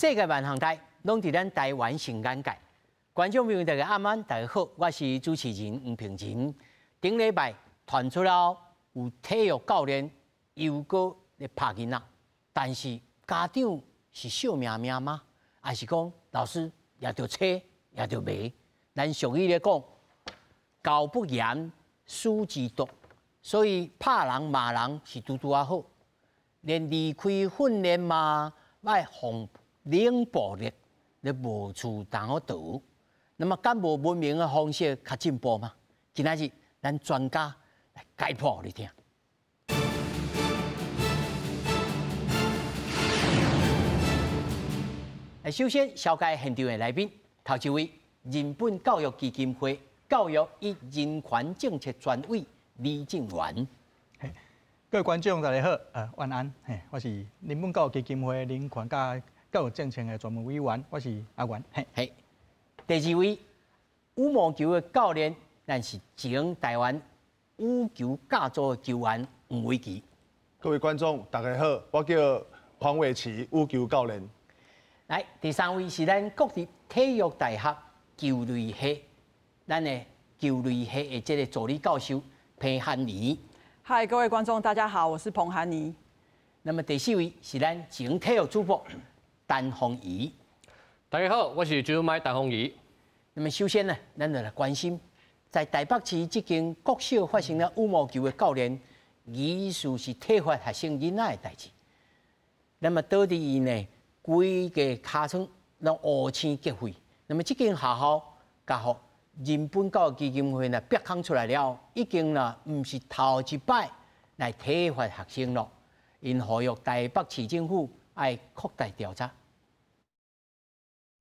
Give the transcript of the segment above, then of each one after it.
世界萬行代攏佇咱台灣上眼界。觀眾朋友大家暗安，大家好，我是主持人黃平仁。頂禮拜傳出了有體育教練又閣咧拍囡仔，但是家長是笑命命嗎？還是講老師也著吹也著罵？咱俗語咧講，教不嚴，師之惰，所以拍人罵人是拄拄仔好。連離開訓練嘛，愛防冷暴力，咧無處通好逃。那麼敢無文明的方式較進步嗎？今仔日咱專家來解剖予你聽。首先，紹介現場的來賓，頭一位，人本教育基金會教育與人權政策專委李正元。各位觀眾大家好，晚安。嘿，我是人本教育基金會人權佮教育政策的專門委員，我是阿元。嘿，嘿。第二位羽毛球的教練，咱是前台灣羽球甲組的球員黃偉琪。各位觀眾大家好，我叫黃偉琪，羽球教練。來，第三位是咱國立體育大學球類系，咱的球類系的這個助理教授彭涵妮。嗨，各位觀眾大家好，我是彭涵妮。那麼第四位是咱前體育主播陳鳳儀。大家好，我是主麥陳鳳儀。那麼首先呢，咱就來關心，在台北市這間國小發生了羽毛球的教練疑似是體罰學生囡仔的代誌。那麼導致伊呢，規個尻川攏烏青結血。那麼這間學校佮人本教育基金會呢，曝光出來了，已經呢毋是頭一擺來體罰學生咯。𪜶呼籲台北市政府愛擴大調查。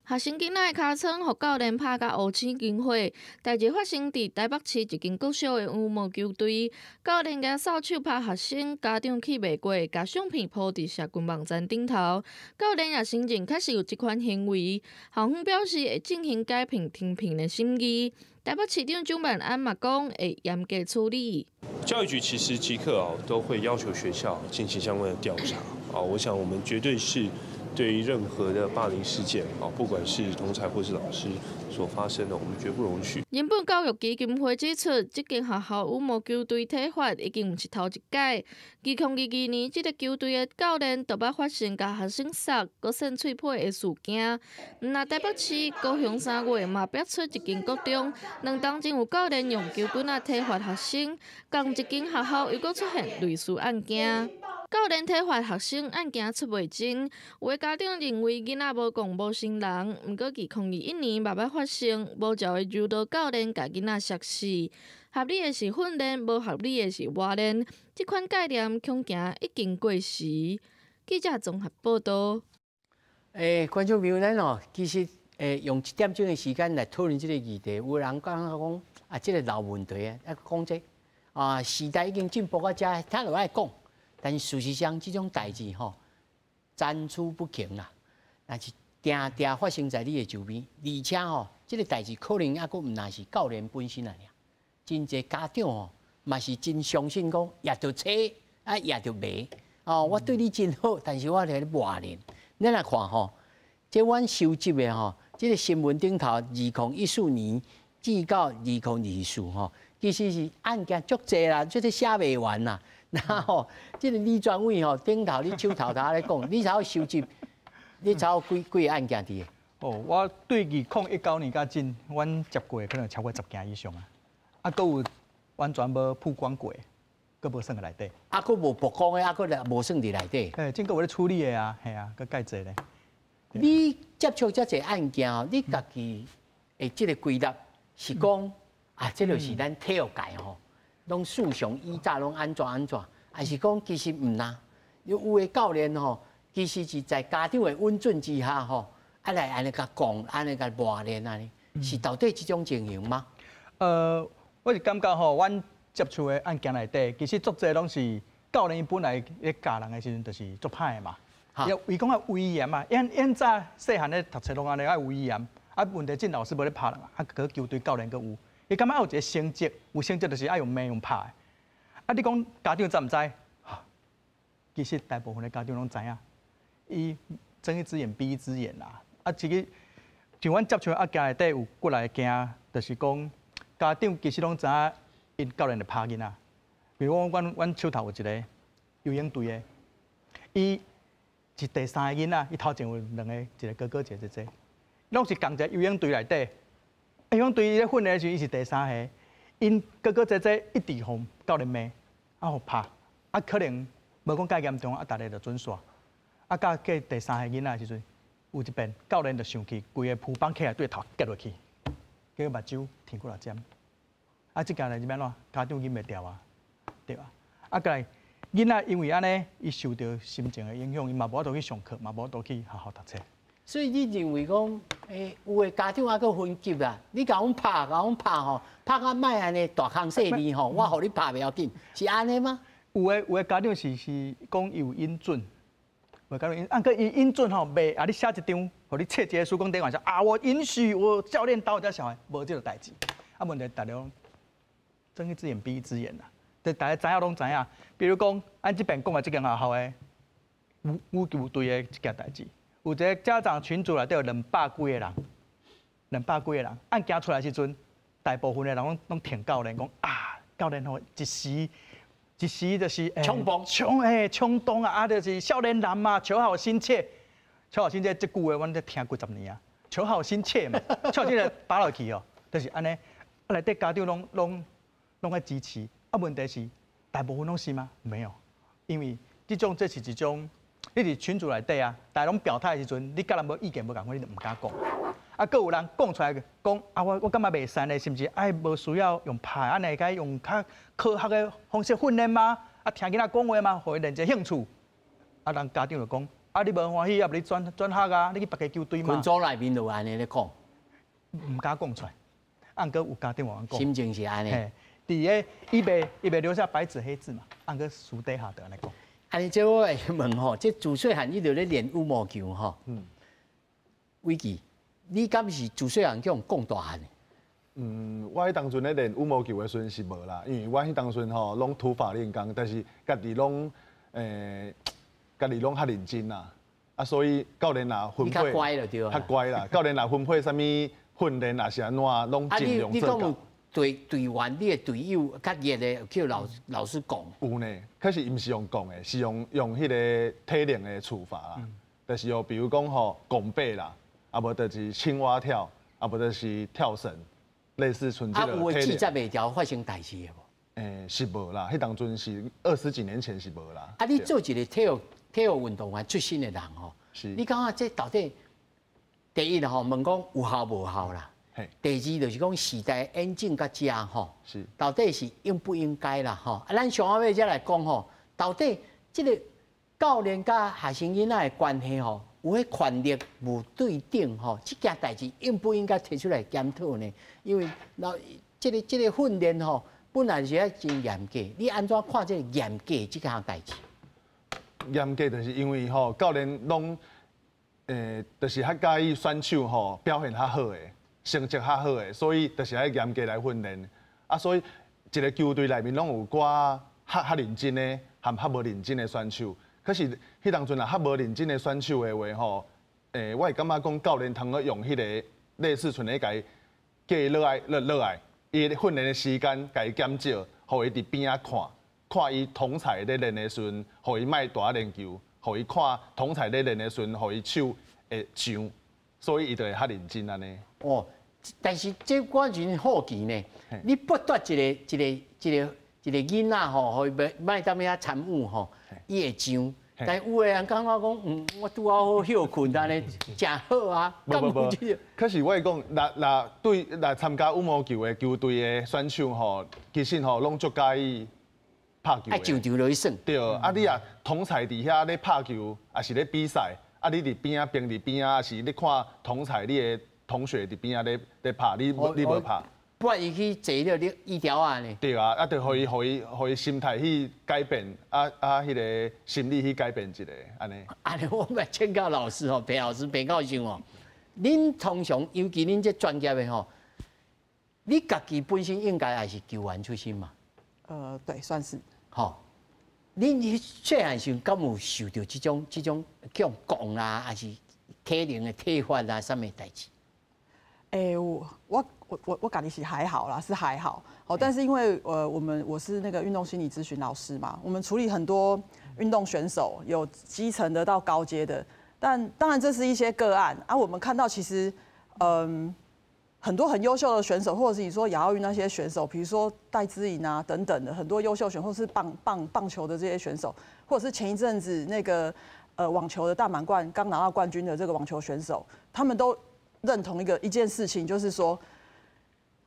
學生囡仔的尻川，予教練拍甲烏青金血。代誌發生佇台北市一間國小的羽毛球隊，教練舉掃帚拍學生，家長氣袂過，共相片鋪佇社群網站頂頭。教練也承認確實有這款行為，校方表示會進行改聘停聘的審議。台北市長蔣萬安嘛講會嚴格處理。教育局其實即刻啊都會要求學校進行相關的調查啊，我想我們絕對是。對於任何的霸凌事件啊，不管是同儕或是老師所發生的，我們絕不容許。人本教育基金會指出，這間學校羽毛球隊體罰已經毋是頭一擺。2022年，這个球隊的教練就捌發生共學生捒、閣搧喙皮的事件。毋但台北市、高雄3月嘛爆出一間國中，兩冬前有教練用球棍仔體罰學生，仝一間學校又閣出現類似案件。教練體罰學生案件出袂真，有的家長認為囡仔無摃無成人。毋過2021年嘛捌發生無照的柔道教練共囡仔摔死。合理的是訓練，無合理的是磨練。這款概念恐驚已經過時。記者綜合報道。觀眾朋友，咱哦，其實用一點鐘的時間來討論這個議題，有人感覺講啊，這个老問題啊，啊講這啊時代已經進步到遮，他就愛講。但是事實上，這種代誌吼層出不窮啦，但是定定發生在你的周邊，而且吼，這个代誌可能猶閣毋但是教練本身爾，真濟家長吼嘛是真相信講，也著吹啊，也著罵哦。我對你真好，但是我來磨練。咱來看吼，這阮收集的吼，這个新聞頂頭，2014年至到2024吼，其實是案件足濟啦，這个寫袂完啦。然後，這个李專委吼，頂頭你手頭頭咧講，你才收集，你才有幾幾个案件佇？哦，我對2019年到今，阮接過可能超過10件以上啊。啊，閣有完全無曝光過，閣無算佇內底。啊，閣無曝光的，啊，閣無算佇內底。嘿，這閣有咧處理的啊，嘿啊，閣蓋濟咧。你接觸遮濟案件吼，你家己的這个歸納是講啊，這就是咱體育界吼。攏思想以早攏按怎按怎，還是講其實毋啦？有的教練吼，其實是在家長的允准之下吼，啊來按呢共講，按呢共磨練按呢，是到底這種情形嗎？我是感覺吼，阮接觸的案件內底，其實足濟攏是教練本來咧教人的時陣，就是足歹的嘛。伊講愛威嚴嘛，因早細漢咧讀冊攏按呢愛威嚴，啊問題這老師無咧拍人，啊閣球隊教練閣有。伊感覺愛有一个成績，有成績就是愛用罵用拍的。啊，你講家長知毋知？其實大部分的家長攏知影。伊睜一隻眼閉一隻眼啦。啊，這个像阮接觸仔件內底有過來驚，就是講家長其實攏知影𪜶教練會拍囡仔。比如講，阮手頭有一个游泳隊的，伊是第三个囡仔，伊頭前有兩个，一个哥哥，一個姐姐，攏是仝一個游泳隊內底。游泳隊咧訓練的時陣，伊是第三个，𪜶哥哥姐姐一直予教練罵，啊，予拍，啊，可能無講介嚴重，啊，逐个就準煞。啊，到過第三個囡仔的時陣，有一遍教練就生氣，規个浮板起來對頭結落去，結果目睭天幾若針。啊，這件代誌欲按怎？家長忍袂牢啊，對吧？啊，過來囡仔因為按呢，伊受著心情的影響，伊嘛無法度去上課，嘛無法度去學校讀冊。所以你認為講，有的家長猶閣分級啦？你共阮拍，共阮拍吼，拍甲莫按呢大空細膩吼，我予你拍袂要緊，是按呢嗎？有的家長是講伊有允准，有的家長允，啊，閣伊允准吼，袂啊，你寫一張，予你冊一个書講電話說啊，我允許我教練打我家小孩，無這个代誌。啊，問題逐家睜一隻眼閉一隻眼啦，就逐家知影攏知影。比如講，按這邊講的這間學校的羽球隊的這件代誌。有一个家長群組內底有兩百幾个人，兩百幾个人，案件出來時陣，大部分的人攏攏挺教練，講啊，教練吼一時一時就是衝動，衝動啊，啊，就是少年人嘛，求好心切，求好心切，這句話阮咧聽幾十年啊，求好心切嘛，求好心切打落去哦，就是按呢，啊內底家長攏攏攏愛支持，啊問題是大部分攏是嗎？沒有，因為這種這是一種。你佇群組內底啊，逐家攏表態的時陣，你佮人無意見無仝款，你就毋敢講。啊，閣有人講出來講啊，我感覺袂使呢，是毋是？愛無需要用拍，按呢會使用較科學的方式訓練嗎？啊，聽囡仔講話嗎？予伊練一个興趣。啊，人家長就講，啊，你無歡喜，啊，無你轉轉學啊，你去別个球隊嘛。群組內面就有按呢咧講，毋敢講出來。啊，毋過有家長會講。心情是按呢。佇个伊袂留下白紙黑字嘛，啊，毋過私底下就按呢講。按呢，這我會問吼，這自細漢你就咧練羽毛球吼。偉奇，你敢是自細漢去予管大漢的？嗯，我彼當陣咧練羽毛球的時陣是無啦，因為我彼當陣吼攏土法煉鋼，但是家己攏較認真啦。啊，所以教練若分配，較乖就對。較乖啦，教練若分配啥物訓練，也是按怎，攏盡量做到。隊員，你的隊友較熱的，叫老師講。有呢，可是伊毋是用講的，是用彼个體能的處罰啦。就是哦，比如講吼，拱背啦，啊無就是青蛙跳，啊無就是跳繩，類似賰這個。啊，有的記載袂牢發生代誌的無？是無啦，彼當陣是20幾年前是無啦。啊，你做一个體育運動員出身的人吼，你感覺這到底第一吼問講有效無效啦？第二就是講時代演進到遮吼，到底是應不應該啦吼？啊，咱上後尾才來講吼，到底這个教練佮學生囡仔的關係吼，有彼權力無對等吼，這件代誌應不應該提出來檢討呢？因為老這个訓練吼，本來是愛真嚴格，你按怎看這个嚴格這項代誌？嚴格就是因為吼教練攏就是較佮意選手吼表現較好的。成績較好的，所以就是愛嚴格來訓練。啊，所以一个球隊內面攏有寡較較認真的，和較無認真的選手。可是彼當陣若較無認真的選手的話吼，我會感覺講教練通好用彼个類似賰咧共伊叫伊落來落落來，伊訓練的時間共伊減少，予伊佇邊仔看，看伊同儕咧練的時陣，予伊莫蹛練球，予伊看同儕咧練的時陣，予伊手會上，所以伊就會較認真按呢。哦。但是這我真好奇呢，你剝奪一个一个一个一个囡仔吼，予伊莫踮遐參與吼，伊會上。但有的人感覺講，我拄好好歇睏按呢，誠好啊。無無無，可是我會講，若若對來參加羽毛球的球隊的選手吼，其實吼攏足佮意拍球。愛上場落去耍。對，啊你若同儕佇遐咧拍球，抑是咧比賽，啊你佇邊仔邊佇邊仔，抑是咧看同儕你的同學佇邊仔咧咧拍，你無拍？不然伊去坐了你椅條仔呢？對啊，啊，就予伊予伊予伊心態去改變，啊啊，彼个心理去改變一下，按呢。按呢，我欲請教老師吼，裴老師、裴教授吼，恁通常尤其恁這專業的吼，你家己本身應該也是球員出身嘛？對，算是。吼，恁細漢時陣敢有受著這種叫講啦，還是體能的體罰啊，啥物代誌？欸，我感覺是還好啦，是還好。好，但是因為我是那個運動心理諮詢老師嘛，我們處理很多運動選手，有基層的到高階的，但當然這是一些個案啊。我們看到其實，很多很優秀的選手，或者是你說亞奧運那些選手，比如說戴資穎啊等等的很多優秀選手，或是棒球的這些選手，或者是前一陣子那個網球的大滿貫剛拿到冠軍的這個網球選手，他們都認同一件事情，就是說，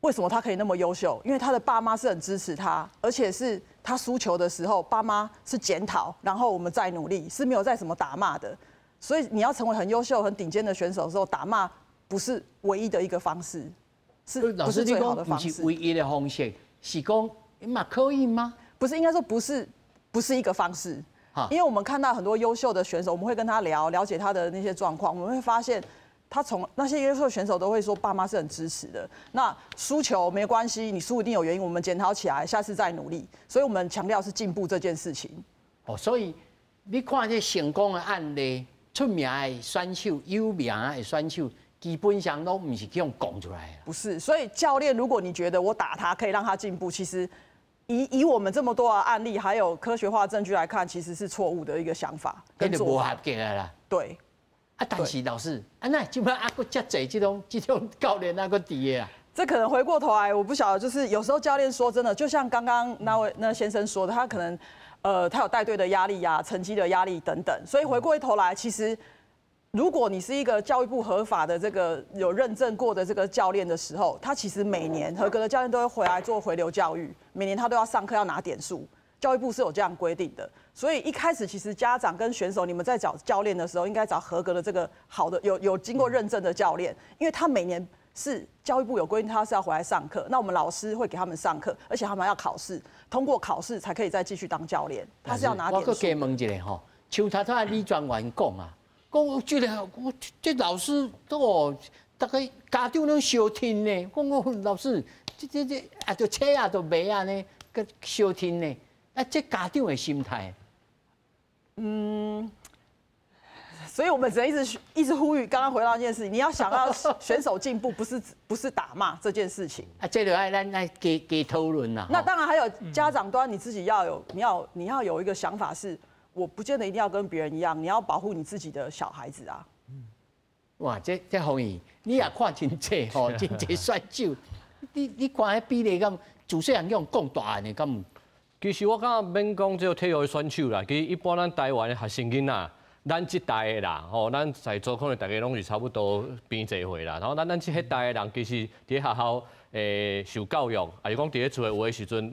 為什麼他可以那麼優秀？因為他的爸媽是很支持他，而且是他輸球的時候，爸媽是檢討，然後我們再努力，是沒有在什麼打罵的。所以你要成為很優秀、很頂尖的選手的時候，打罵不是唯一的一個方式，是不是最好的方式？不是唯一的方式，是講嘛可以嗎？不是，應該說不是，不是一個方式。因為我們看到很多優秀的選手，我們會跟他聊，了解他的那些狀況，我們會發現。他從那些優秀選手都會說，爸媽是很支持的。那輸球沒關係，你輸一定有原因，我們檢討起來，下次再努力。所以我們強調是進步這件事情。哦，所以你看這成功的案例，出名的選手、有名的選手，基本上攏毋是去予講出來的。不是，所以教練，如果你覺得我打他可以讓他進步，其實以我們這麼多的案例，還有科學化證據來看，其實是錯誤的一個想法跟做法。無合格的啦。對。啊，但是老師，啊，那這擺啊，閣遮濟這種教練啊，閣佇个啊？這可能回過頭來，我不曉得，就是有時候教練說真的，就像剛剛那位那先生說的，他可能，他有帶隊的壓力呀、成績的壓力等等，所以回過頭來，其實如果你是一個教育部合法的這個有認證過的這個教練的時候，他其實每年合格的教練都會回來做回流教育，每年他都要上課要拿點數。教育部是有這樣規定的，所以一開始其實家長跟選手，你們在找教練的時候，應該找合格的這個好的有經過認證的教練，因為他每年是教育部有規定，他是要回來上課，那我們老師會給他們上課，而且他們要考試，通過考試才可以再繼續當教練，他是要拿點數。我閣加問一下吼，像頭拄仔李專員講啊，講這個我這老師都逐个家長攏相聽呢，講我老師這啊，就冊啊都袂按呢，閣相聽呢。啊，這家長的心態，所以我們只能一直一直呼籲。剛剛回到一件事，你要想要選手進步，不是打罵這件事情。啊，這個愛咱來加加討論啦。那當然還有家長端，你自己要有，你要有一個想法是，我不見得一定要跟別人一樣，你要保護你自己的小孩子啊。哇，這鳳儀，你也看真濟吼，真濟選手，你看彼比例敢自細漢予講大漢的敢？其實我感覺免講這個體育選手啦，其實一般咱台灣的學生囡仔，咱這代的啦，吼，咱在座可能大家攏是差不多邊濟歲啦。然後咱這彼代的人，其實佇學校受教育，抑是講佇咧厝的有的時陣，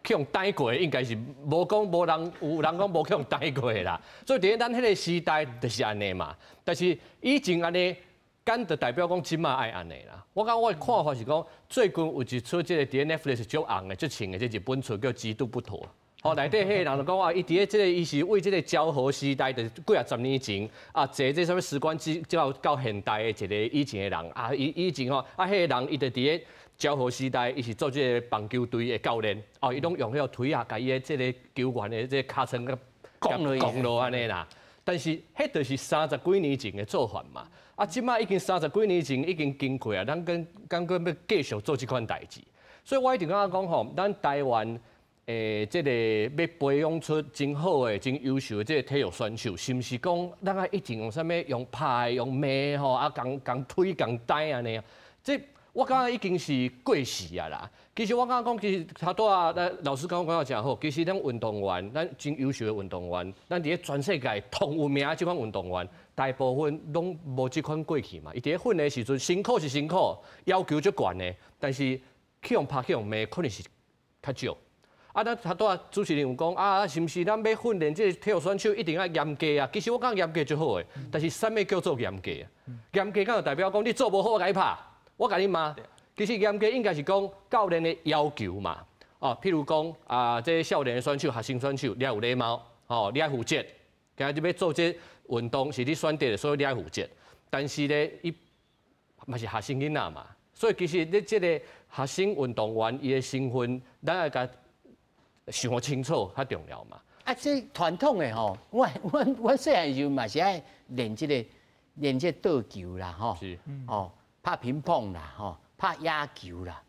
去予打過，應該是無講無人有人講無去予打過的啦。所以佇咧咱彼個時代就是按呢嘛。但是以前按呢，敢就代表講這馬愛按呢啦。我感覺我的看法是講，最近有一出這個佇 Netflix 足紅的、足穿的這日本出叫《極度不妥》。吼，內底彼個人就講啊，伊佇咧這個，伊是為這個昭和時代，就是幾啊十年前啊，坐這啥物時光機到現代的一個以前的人啊，伊以前吼啊，彼個人伊就佇咧昭和時代，伊是做這個棒球隊的教練，哦，伊攏用彼個腿仔，共伊的這個球員的這個尻川共摃落按呢啦。但是，彼就是三十幾年前的做法嘛。啊，這馬已經三十幾年前已經經過啊，咱跟敢閣欲繼續做這款代誌。所以我一直感覺講吼，咱台灣這個欲培養出真好的、真優秀的這個體育選手，是毋是講咱愛一定用啥物用拍、用罵吼，啊，共共推共打按呢？這我感覺已經是過時啊啦。其實我感覺講，其實頭拄仔咱老師講講得誠好。其實咱運動員，咱真優秀的運動員，咱佇咧全世界通有名的這款運動員，大部分攏無這款過去嘛。伊佇咧訓練時陣辛苦是辛苦，要求足懸的，但是去予拍去予罵，可能是較少。啊，咱頭拄仔主持人有講啊，是毋是咱欲訓練這個體育選手一定愛嚴格啊？其實我感覺嚴格足好的，但是啥物叫做嚴格啊？嚴格敢有代表講你做無好，我共你拍，我共你罵。其實嚴格應該是講教練的要求嘛。哦，譬如講啊，這個少年的選手、學生選手，你愛有禮貌，哦，你愛負責。今日欲做這運動是你選擇的，所以你愛負責。但是咧，伊嘛是學生囡仔嘛，所以其實你這個學生運動員伊的身份，咱愛共想清楚較重要嘛。啊，啊，這傳統的吼，我細漢時陣嘛是愛練這個練這個桌球啦，吼，哦，拍乒乓啦，吼，拍野球啦，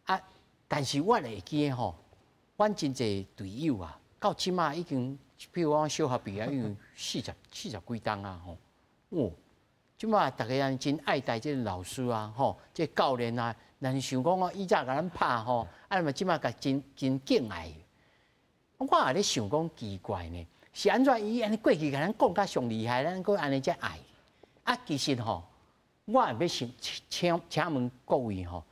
啊，但是我會記得吼，阮真濟隊友啊，到這馬已經，比如講小學畢業，已經四十幾冬啊，吼，哦，這馬逐家人真愛戴這個老師啊，吼，這個教練啊，咱想講哦，以前共咱拍吼，啊，嘛這馬共真真敬愛。我也咧想講奇怪呢，是按怎伊按呢過去共咱講甲上厲害，咱閣按呢遮愛。啊，其實吼，我也欲想請問各位吼，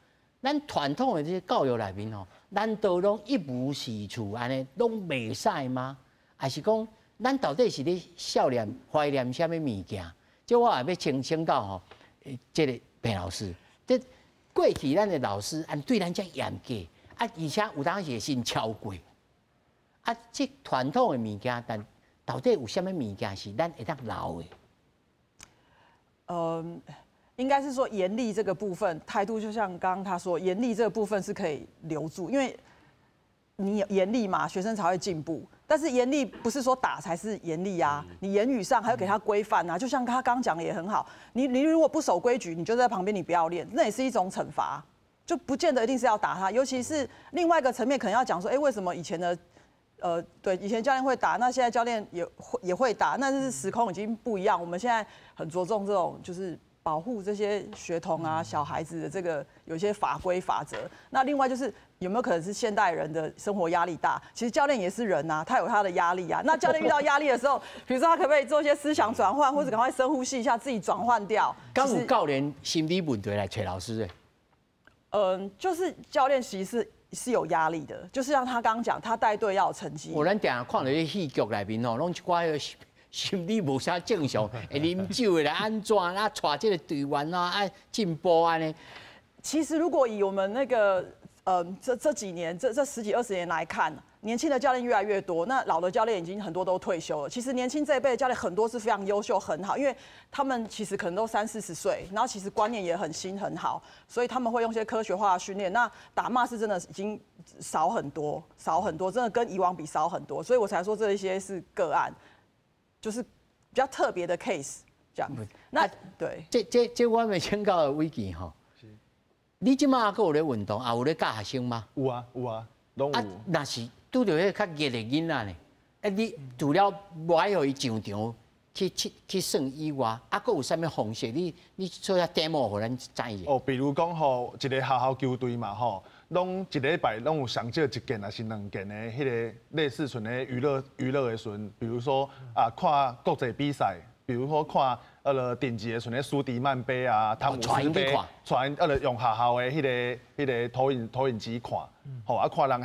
咱傳統的這個教育內面吼，難道攏一無是處按呢攏袂使嗎？還是講咱到底是咧少年懷念啥物物件？這我也欲請教吼，這個彭老師，這過去咱的老師按對咱遮嚴格，啊，而且有當時會先超過。啊，這傳統的物件，但到底有啥物物件是咱會當留的？嗯，應該是說嚴厲這個部分態度，就像剛剛他說，嚴厲這個部分是可以留住，因為你嚴厲嘛，學生才會進步。但是嚴厲不是說打才是嚴厲啊，你言語上還要給他規範啊。就像他剛剛講的也很好，你如果不守規矩，你就在旁邊，你不要練，那也是一種懲罰，就不見得一定是要打他。尤其是另外一個層面，可能要講說，哎，為什麼以前的對，以前教練會打，那現在教練也會打，那是時空已經不一樣。我們現在很着重這種，就是保護這些學童啊、小孩子的這個有一些法規法則。那另外就是有沒有可能是現代人的生活壓力大？其實教練也是人啊，他有他的壓力啊。那教練遇到壓力的時候，比如說他可不可以做一些思想轉換，或者趕快深呼吸一下，自己轉換掉？敢有教練心理問題來揣老師的？嗯，就是教練其實是有壓力的，就是像他剛剛講，他帶隊要有成績。我咱定定看著彼戲劇內面吼，攏一寡心理無啥正常，會啉酒的來按怎啊，帶這個隊員啊，啊進步按呢。其實如果以我們那個，這幾年，這十幾二十年來看，年輕的教練越來越多，那老的教練已經很多都退休了。其實年輕這一輩的教練很多是非常優秀、很好，因為他們其實可能都三四十歲，然後其實觀念也很新、很好，所以他們會用一些科學化的訓練。那打罵是真的已經少很多，少很多，真的跟以往比少很多，所以我才說這一些是個案，就是比較特別的 case 這樣。那對，這我欲請教偉健吼，你這馬閣有咧運動，也有咧教學生嗎？有啊，有啊，攏有。啊，若是拄著彼較熱的囡仔呢？啊，你除了無愛予伊上場去耍以外，啊，閣有啥物方式？你做下 demo 予咱知者。哦，比如講吼，一個學校球隊嘛吼，攏一禮拜攏有上少一件抑是兩件的彼個類似像咧娛樂的時陣，比如說啊，看國際比賽，比如說看頂級的像咧蘇迪曼杯啊、湯姆斯杯，帶𪜶用學校的彼個投影機看，吼啊看人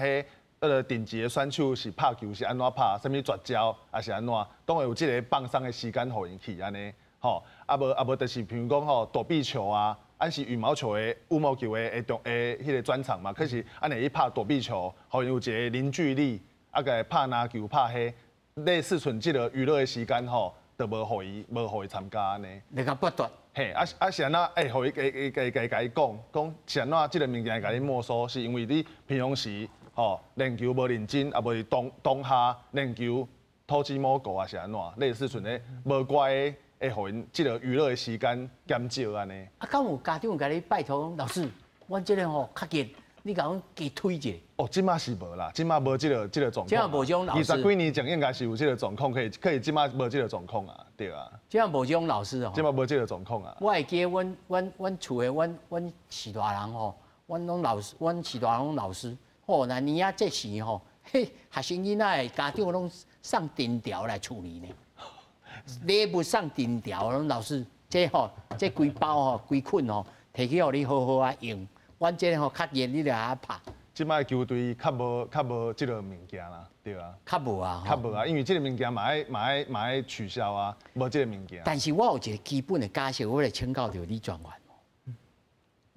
彼頂級的選手是拍球是按怎拍，啥物絕招，抑是按怎，攏會有這個放鬆的時間予𪜶去按呢，吼啊無啊無就是比如講吼躲避球啊，咱是羽毛球的羽毛球的的的彼個專長嘛，可是按呢去拍躲避球，予𪜶有一個凝聚力，啊共拍籃球拍彼類似像這個娛樂的時間吼，就無予伊參加按呢。你共剝奪。嘿，啊啊是按怎？欸，予伊會共伊講，講是按怎？這個物件會共你沒收，是因為你平常時吼練球無認真，啊無是當下練球塗脂抹膏啊是按怎？類似像咧無乖的，會予𪜶這個娛樂的時間減少按呢。啊，敢有家長共你拜託講，老師，阮這個吼較熱，你共阮加推一下。哦，這馬是無啦，這馬無這個狀況。這馬無這種老師。 20幾年前應該是有這個狀況，可以這馬無這個狀況啊，對啊。這馬無這種老師哦。這馬無這個狀況啊。我會記得阮厝的阮序大人吼，阮攏老師，阮序大人攏老師。吼，若年仔節時吼，嘿，學生囡仔的家長攏送甜條來厝裡呢。禮物送甜條，攏老師，這吼，這規包吼，規捆吼，提去予你好好啊用。阮這個吼較熱，你來遐拍。這擺球隊較無這個物件啦，對啊。較無啊，較無啊，因為這個物件嘛愛取消啊，無這個物件。但是我有一個基本的假設，我來請教著李專員。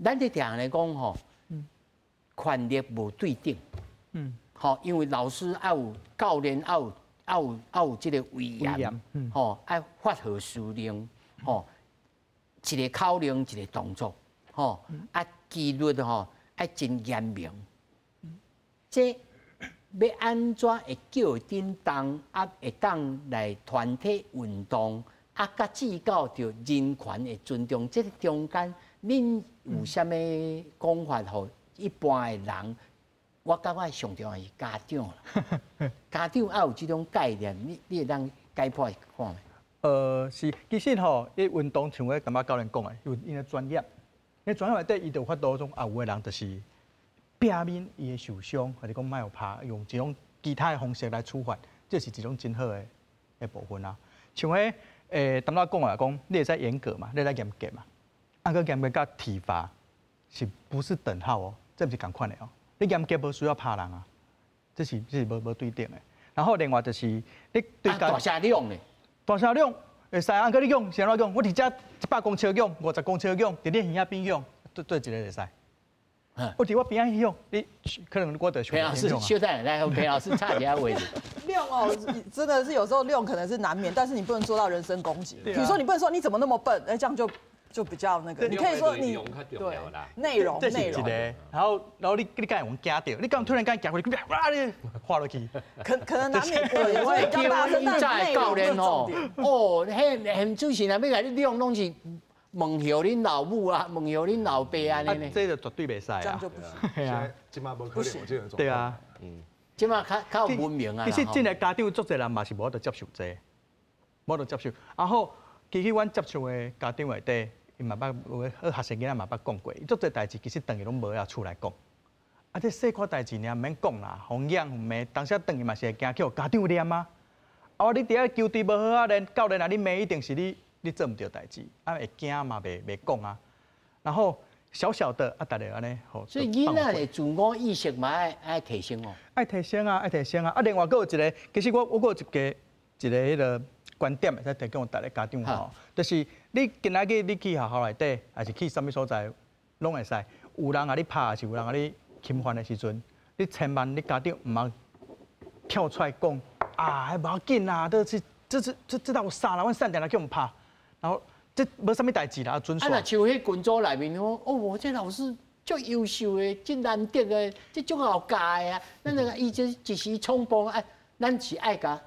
咱佇定來講吼，權力無對等。吼，因為老師愛有教練愛有這個威嚴，吼，愛發號施令，吼，一個口令一個動作，吼，啊紀律吼愛真嚴明。這欲按怎會叫振動啊？會當來團體運動啊，佮至到著人權的尊重，這个中間，恁有啥物講法？予一般的人，我感覺上重要是家長啦。家長愛有這種概念，你會當解剖看覓？是，其實吼，伊運動像我感覺教練講的，有𪜶的專業，𪜶專業內底伊就有法度講啊，有的人就是避免伊會受傷，或者講莫予拍，用一種其他的方式來處罰，這是一種真好的部分啊。像彼頭仔講來講，你會使嚴格嘛，你會使嚴格嘛，啊，閣嚴格佮體罰是不是等號哦？這毋是仝款的哦。你嚴格無需要拍人啊，這是無對等的。然後另外就是你對大聲量咧，大聲量會使啊，閣你講是按怎講？我佇遮100公尺講，50公尺講，佇你耳仔邊講，對一个會使。我佇我邊仔去你可能我就裴老師，稍等，來裴老師插一下話。量哦，真的是有時候量可能是難免，但是你不能做到人身攻擊。比如說你不能說你怎麼那麼笨，哎，這樣就比較那個。你可以說你對內容內容。然後你敢會驚著？你敢突然間行過去，哇！你滑落去。可能難免會會比較大聲，但內容教練哦，哦，彼現主持人欲共你量攏是問候恁老母啊，問候恁老爸按呢呢。這就絕對袂使啊。這樣就不行。係啊，這馬無可能有這種狀況。對啊，這馬較較文明啊。其實真個家長足濟人嘛是無法度接受這個，無法度接受。啊好，其實阮接觸的家長內底，伊嘛捌有的學生囡仔嘛捌講過，伊足濟代誌其實轉去攏無愛厝內講。啊，這細可代誌爾毋免講啦，予人罵，當時轉去嘛是會驚去予家長念啊。啊，你佇遐球隊無好好練，教練若你罵，一定是你做毋著代誌，啊會驚嘛，袂講啊。然後小小的啊，逐个按呢，所以囡仔的自我意識嘛愛提升哦。愛提升啊，愛提升啊。啊，另外閣有一個，其實我閣有一個彼个觀點會使提供逐个家長吼，就是你今仔日你去學校內底，還是去啥物所在，攏會使。有人共你拍，還是有人共你侵犯的時陣，你千萬你家長毋通跳出來講啊，彼無要緊啦，這這有啥啦？阮細漢定去予拍，然後這無啥物代誌啦，準。啊，若像彼群組內面講，哦，這老師足優秀的，真難得的，這足𠢕教的啊。咱那個伊這一時衝動啊，咱是愛共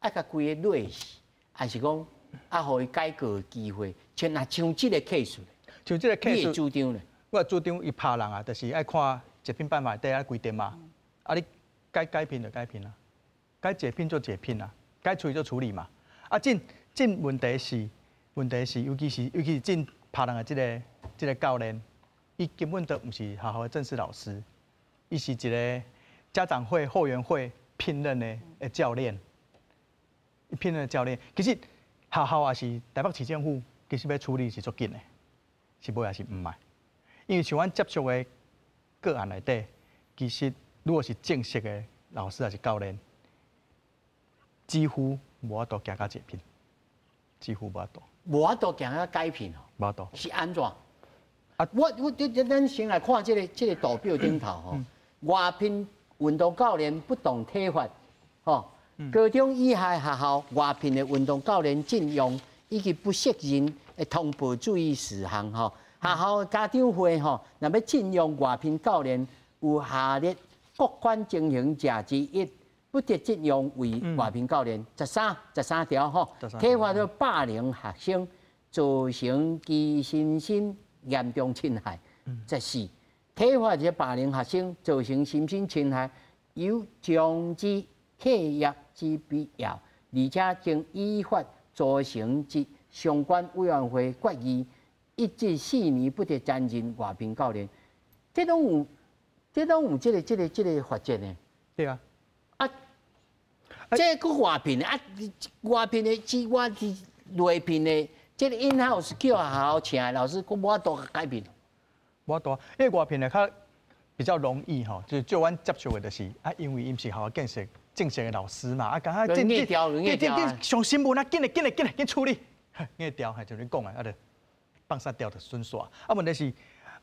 規个落去，還是講啊，予伊改過的機會？像若像這个 case，像這个 case，你的主張咧？我的主張伊拍人啊，就是愛看解聘辦法內底按規定嘛。啊，你該解聘就解聘啊，該解聘就解聘啊，該處理就處理嘛。啊，這問題是，尤其是這拍人的這个教練，伊根本都毋是學校的正式老師，伊是一个家長會後援會聘任的教練，伊聘任的教練，其實學校也是台北市政府，其實欲處理是足緊的，是無也是毋愛。因為像阮接觸的個案內底，其實如果是正式的老師還是教練，幾乎無法度行到解聘，幾乎無法度。無法度行到解聘哦，無法度。是按怎？啊，我咱先來看這个圖表頂頭吼，外聘運動教練不當體罰，吼，高中以下學校外聘的運動教練進用以及不適任的通報注意事項，吼，學校家長會吼，若欲進用外聘教練，有下列各款情形者之一，不得進用為外聘教練。13條吼，體罰著霸凌學生，造成其身心嚴重侵害。14，體罰這霸凌學生，造成身心侵害，有終止契約之必要，而且經依法組成之相關委員會決議，1至4年不得擔任外聘教練。這攏有這个法則呢？對啊。啊，這閣外聘的啊，外聘的之外是內聘的，這个 in house 叫學校請的老師，閣無法度改變。無法度，因為外聘的較比較容易吼，就是就阮接觸的就是啊，因為伊毋是學校正式的老師嘛，啊，敢若緊緊緊緊上新聞啊，緊來緊來緊來緊處理，硬調係像你講的，啊，就放殺掉就順煞。啊，問題是，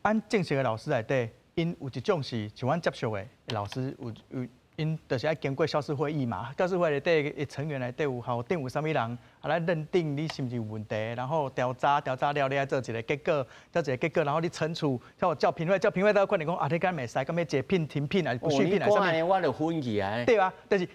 按正式的老師內底，𪜶有一種是像阮接觸的老師有 𪜶就是愛經過校事會議嘛，校事會內底的成員內底有校長有啥物人，啊來認定你是毋是有問題，然後調查調查了，你愛做一個結果，做一個結果，然後你懲處，叫教評會，教評會才決定講啊，你敢袂使，敢欲解聘、停聘還是不續聘還是啥物？我就昏去啊。對啊，就是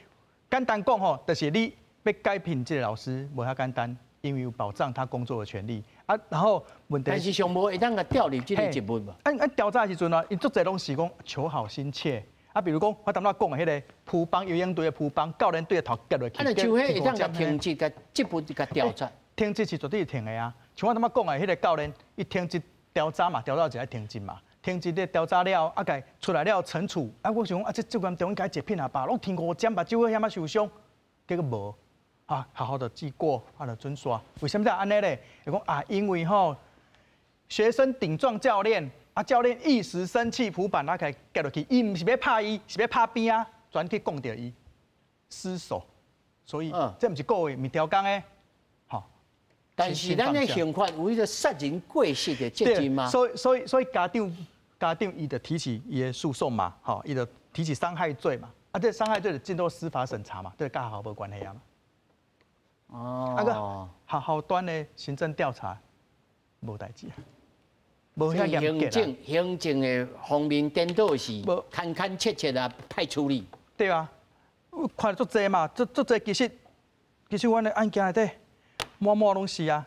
簡單講吼，就是你欲解聘這個老師無遐簡單，因為有保障他工作的權利啊。然後問題但是上無會當共調離這個職務無？按調查的時陣啊，𪜶足濟攏是講求好心切。啊，比如講，我頭拄仔講的彼个蒲邦游泳隊的蒲邦教練對頭夾落去，啊，就彼會當共停職，共職務共調查。停職是絕對是停的啊。像我頭拄仔講的彼个教練，伊停職調查嘛，調查就愛停職嘛。停職咧調查了，啊，共出來了懲處。啊，我想講啊，這這嚴重應該解聘啊吧，攏停五針，目睭遐仔受傷，結果無，啊，好好的記過，啊，就準煞。為啥物才按呢咧？伊講啊，因為吼學生頂撞教練。啊！教練一時生氣，撲板拉開夾落去，伊毋是欲拍伊，是欲拍邊仔，轉去摃著伊，失手，所以這毋是故意，毋是刁工的，吼。但是咱的刑法有彼個殺人過失的責任嗎？所以家長伊就提起伊的訴訟嘛，吼，伊就提起傷害罪嘛，啊，這傷害罪就進入司法審查嘛，這佮學校無關係啊嘛。哦。啊個學校端的行政調查無代誌啊。行政的方面顛倒是牽牽切切啊，歹處理。對啊，我看足濟嘛，足足濟其實阮的案件內底滿滿攏是啊，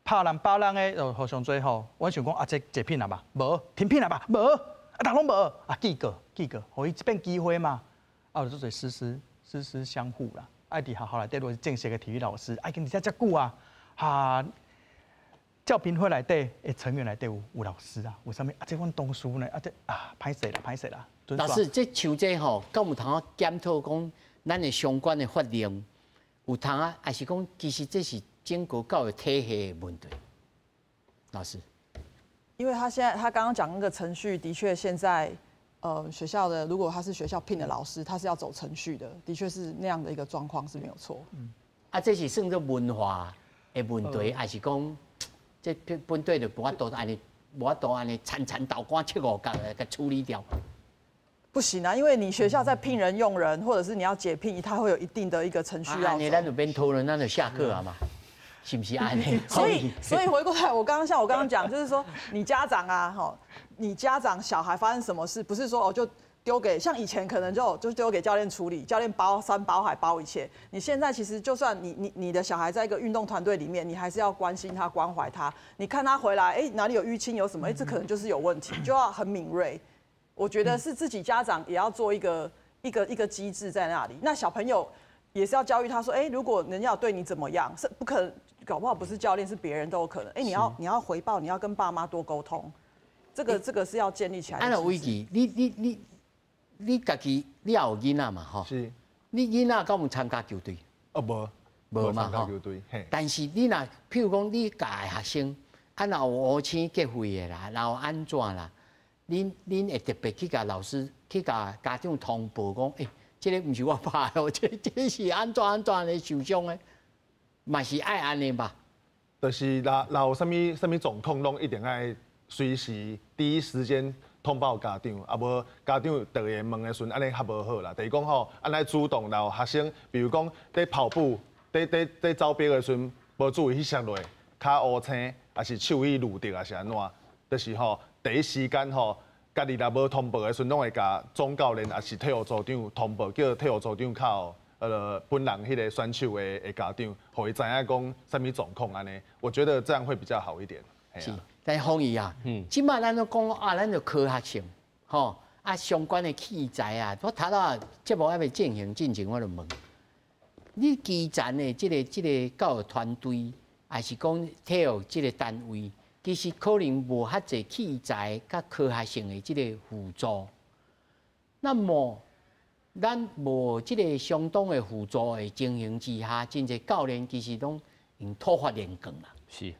拍人打人的就予上濟吼。阮想講啊，這解聘了吧？無，停聘了吧？無，啊，逐攏無，啊，記過記過，予伊一遍機會嘛。啊，有足濟師師師師相護啦，愛佇學校內底，如果是正式的體育老師，愛跟佇遮遮久啊，哈。教評會內底的成員內底有老師啊，有啥物啊？這阮同事呢？啊，這啊，歹勢啦，歹勢啦。老師，這像這吼，敢有通檢討講，咱的相關的法令有通啊，還是講其實這是整個教育體系的問題？老師，因為他現在他剛剛講那個程序，的確現在學校的如果他是學校聘的老師，他是要走程序的，的確是那樣的一個狀況是沒有錯。嗯，啊，這是算做文化的問題，還是講？這本底就無法度按呢，無法度按呢，層層倒關切五角來共處理掉。不行啊，因為你學校在聘人用人，或者是你要解聘，他會有一定的一個程序要。按呢，咱就免討論，咱就下課啊嘛，是毋是按呢？所以回過來，我剛剛像我剛剛講，就是說你家長啊，吼，你家長小孩發生什麼事，不是說哦就丟給像以前可能就丟給教練處理，教練包山包海包一切。你現在其實就算你的小孩在一個運動團隊裡面，你還是要關心他、關懷他。你看他回來，哎，哪裡有淤青，有什麼？哎，這可能就是有問題，就要很敏銳。我覺得是自己家長也要做一個機制在那裡。那小朋友也是要教育他說，哎，如果人家對你怎麼樣，是不可能，搞不好不是教練，是別人都有可能。哎，你要回報，你要跟爸媽多溝通，這個是要建立起來。啊，偉基，你家己你也有囡仔嘛？吼，是。你囡仔敢有參加球隊？哦，無，無嘛，吼。球隊，但是你若譬如講，你教的學生，啊，若有烏青結肺的啦，然後按怎啦，恁會特別去共老師去共家長通報講，欸，這个毋是我拍的，這是按怎按怎的受傷的，嘛是愛按呢吧？就是若有啥物啥物狀況，攏一定愛隨時第一時間通報家長，啊無家長逐個問的時陣，按呢較無好啦。就是講吼，按呢主動，然後學生，比如講佇跑步、佇走跑的時陣，無注意去摔落，跤烏青，抑是手去攄著，抑是按怎，就是吼第一時間吼，家己若無通報的時陣，攏會共總教練抑是體育組長通報，叫體育組長敲本人彼個選手的家長，予伊知影講啥物狀況按呢。我覺得這樣會比較好一點。是。但是鳳儀啊，這擺咱攏講啊，咱就科學性，吼啊相關的器材啊，我頭拄節目還未進行進前，我就問你基層的這個教育團隊，還是講體育這個單位，其實可能無遐濟器材佮科學性的這個輔助。那麼，咱無這個相當的輔助的情形之下，真濟教練其實攏用土法煉鋼啦。是。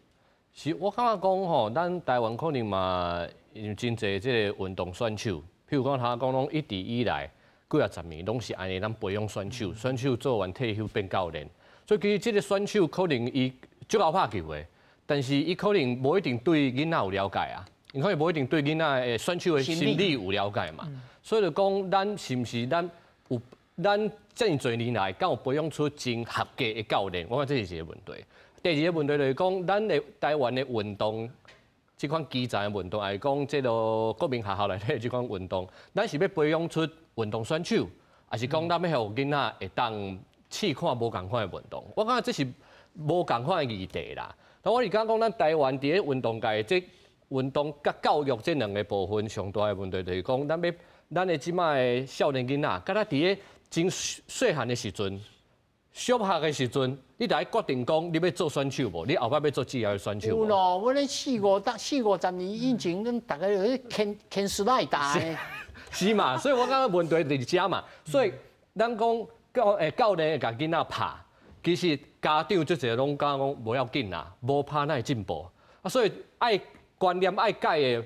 是我感覺講吼，咱台灣可能嘛有真濟這個運動選手，譬如講頭講攏一直以來幾仔十年攏是按呢，咱培養選手，選手做完退休變教練，所以其實這個選手可能伊足𠢕拍球的，但是伊可能無一定對囡仔有了解啊，伊可能無一定對囡仔的選手的心理有了解嘛，所以就講咱是毋是咱有咱這麼濟年來，敢有培養出真合格的教練？我感覺這是一個問題。第二個問題就是講，咱的台灣的運動，這款基層的運動，還是講這個國民學校內底這款運動，咱是欲培養出運動選手，還是講咱欲予囡仔會當試看無仝款的運動？我感覺這是無仝款的議題啦。那我是感覺講，咱台灣佇咧運動界，這運動佮教育這兩个部分上大的問題，就是講，咱欲咱的這擺的少年囡仔，敢若佇咧真細漢的時陣，小學的時陣，你就愛決定講，你欲做選手無？你後擺欲做職業的選手無？有咯，我咧四五十四五十年以前，阮逐个咧牽牽絲帶打的。是嘛？所以我感覺問題就是遮嘛。所以咱講教練會共囡仔拍，其實家長足濟攏講講無要緊啦，無拍哪會進步？啊，所以愛觀念愛改的，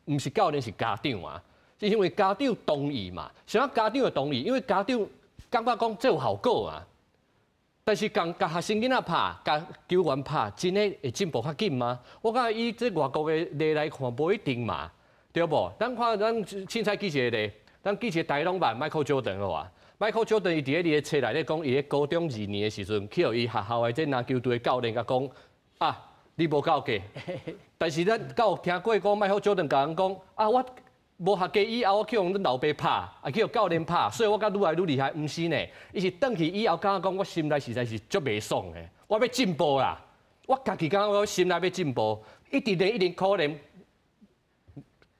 毋是教練，是家長啊。是因為家長同意嘛？啥物家長會同意？因為家長感覺講這有效果啊。但是共共學生囡仔拍，共球員拍，真的會進步較緊嗎？我感覺以這外國的例來看，無一定嘛，對無？咱看咱凊彩舉一個例，咱舉一個大攏捌 Michael Jordan 好啊。Michael Jordan 伊佇咧伊的冊內底講，伊咧高中二年的時陣，去予伊學校的這籃球隊的教練共講啊，你無夠格。但是咱敢有聽過講 Michael Jordan 共人講啊，我無合格以後，我去予阮老爸拍，啊去予教練拍，所以我才愈來愈厲害。毋是呢，伊是轉去以後，感覺講我心內實在是足袂爽的，我欲進步啦，我家己感覺我心內欲進步，一直練一直苦練，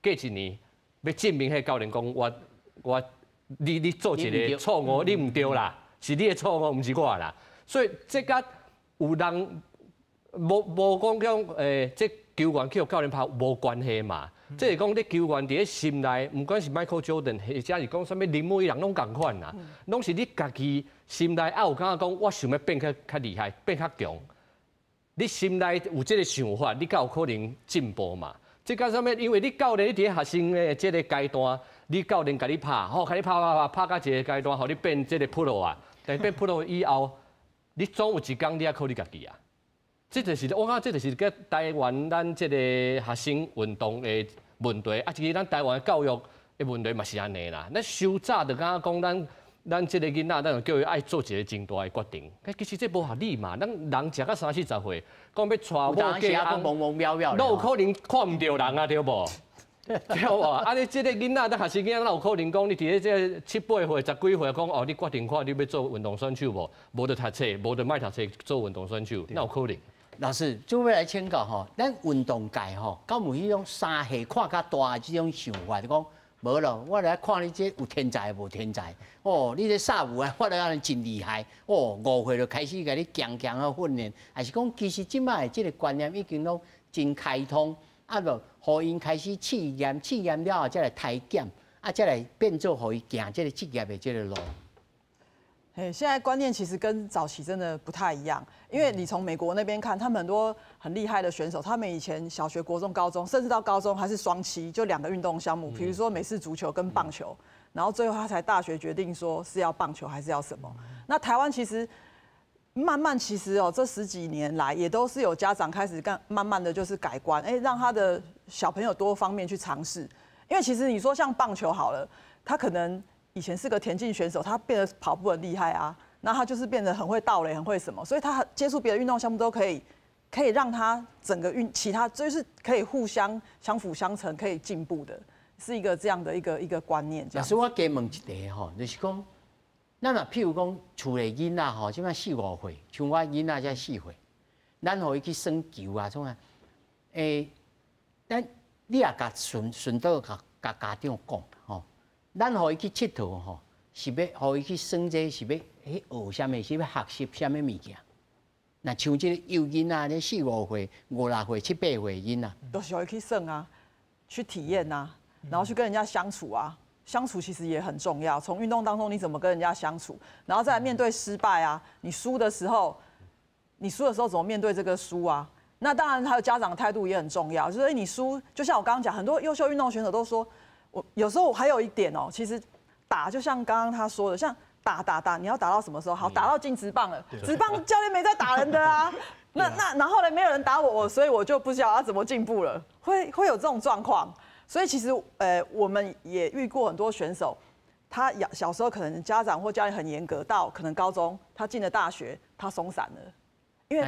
過一年欲證明彼个教練講我我你你做一個錯誤，你毋對啦，是你的錯誤，毋是我啦。所以這佮有人無無講講這球員去予教練拍無關係嘛。這是講你球員佇咧心內，毋管是 Michael Jordan，或者是講啥物林木伊人攏仝款啦，攏是你家己心內愛有感覺講，我想欲變較較厲害，變較強。你心內有這個想法，你才有可能進步嘛。這佮啥物？因為你教練你佇咧學生的這個階段，你教練共你拍，吼，共你拍拍拍拍到一個階段，予你變這個 pro 啊。但變 pro 以後，你總有一工你愛靠你家己啊。這就是我感覺，這就是佮台灣咱這個學生運動的問題，啊，其實咱台灣教育的問題嘛是按呢啦。咱傷早就感覺講咱咱這個囡仔，咱就叫伊愛做一個真大的決定。其實這無合理嘛。咱人食到三四十歲，講欲娶某嫁翁，攏有可能看毋著人啊，對無？對無？啊，你這個囡仔，咱學生囡仔，哪有可能講你佇咧這個七八歲、十幾歲講哦，你決定看你欲做運動選手無？無就讀冊，無就莫讀冊，做運動選手，哪有可能？老師，做尾來請教吼，咱運動界吼，敢有彼種三歲看較大的這種想法？就講無咯，我來看你這有天才無天才？哦，你這啥有啊？我來按呢真厲害！哦，5歲就開始共你強強的訓練，還是講其實這擺的這個觀念已經攏真開通，啊，就予𪜶開始試驗，試驗了後才來篩檢，啊，才來變做予伊行這個職業的這個路。嘿，現在觀念其實跟早期真的不太一樣，因為你從美國那邊看，他們很多很厲害的選手，他們以前小學、國中、高中，甚至到高中還是雙棲，就兩個運動項目，比如說美式足球跟棒球，然後最後他才大學決定說是要棒球還是要什麼。那台灣其實慢慢其實哦，這十幾年來也都是有家長開始幹，慢慢的就是改觀，哎，讓他的小朋友多方面去嘗試。因為其實你說像棒球好了，他可能以前是個田徑選手，他變得跑步很厲害啊，那他就是變得很會盜壘，很會什麼，所以他接觸別的運動項目都可以，可以讓他整個運其他就是可以互相相輔相成，可以進步的，是一個這樣的一個觀念。老師，我加問一題吼，就是講，咱若譬如講厝內囡仔吼，這擺四五歲，像我囡仔才4歲，咱予伊去耍球啊，創啊，咱你也共順順道共共家長講吼。咱予伊去𨑨迌吼，是欲予伊去耍這個，是欲去學啥物？是欲學習啥物物件？若像這個幼囡仔，咧四五歲、五六歲、七八歲囡仔，都是予伊去耍啊，去體驗啊，然後去跟人家相處啊，相處其實也很重要。從運動當中你怎麼跟人家相處，然後再來面對失敗啊，你輸的時候，你輸的時候怎麼面對這個輸啊？那當然還有家長的態度也很重要，就是你輸，就像我剛剛講，很多優秀運動選手都說。我有時候還有一點哦，其實打就像剛剛他說的，像打打打，你要打到什麼時候？好，打到進職棒了，職棒教練沒在打人的啊。那然後呢，沒有人打我，所以我就不知道要怎麼進步了，會有這種狀況。所以其實我們也遇過很多選手，他小时候可能家长或教练很严格，到可能高中他进了大学，他松散了，因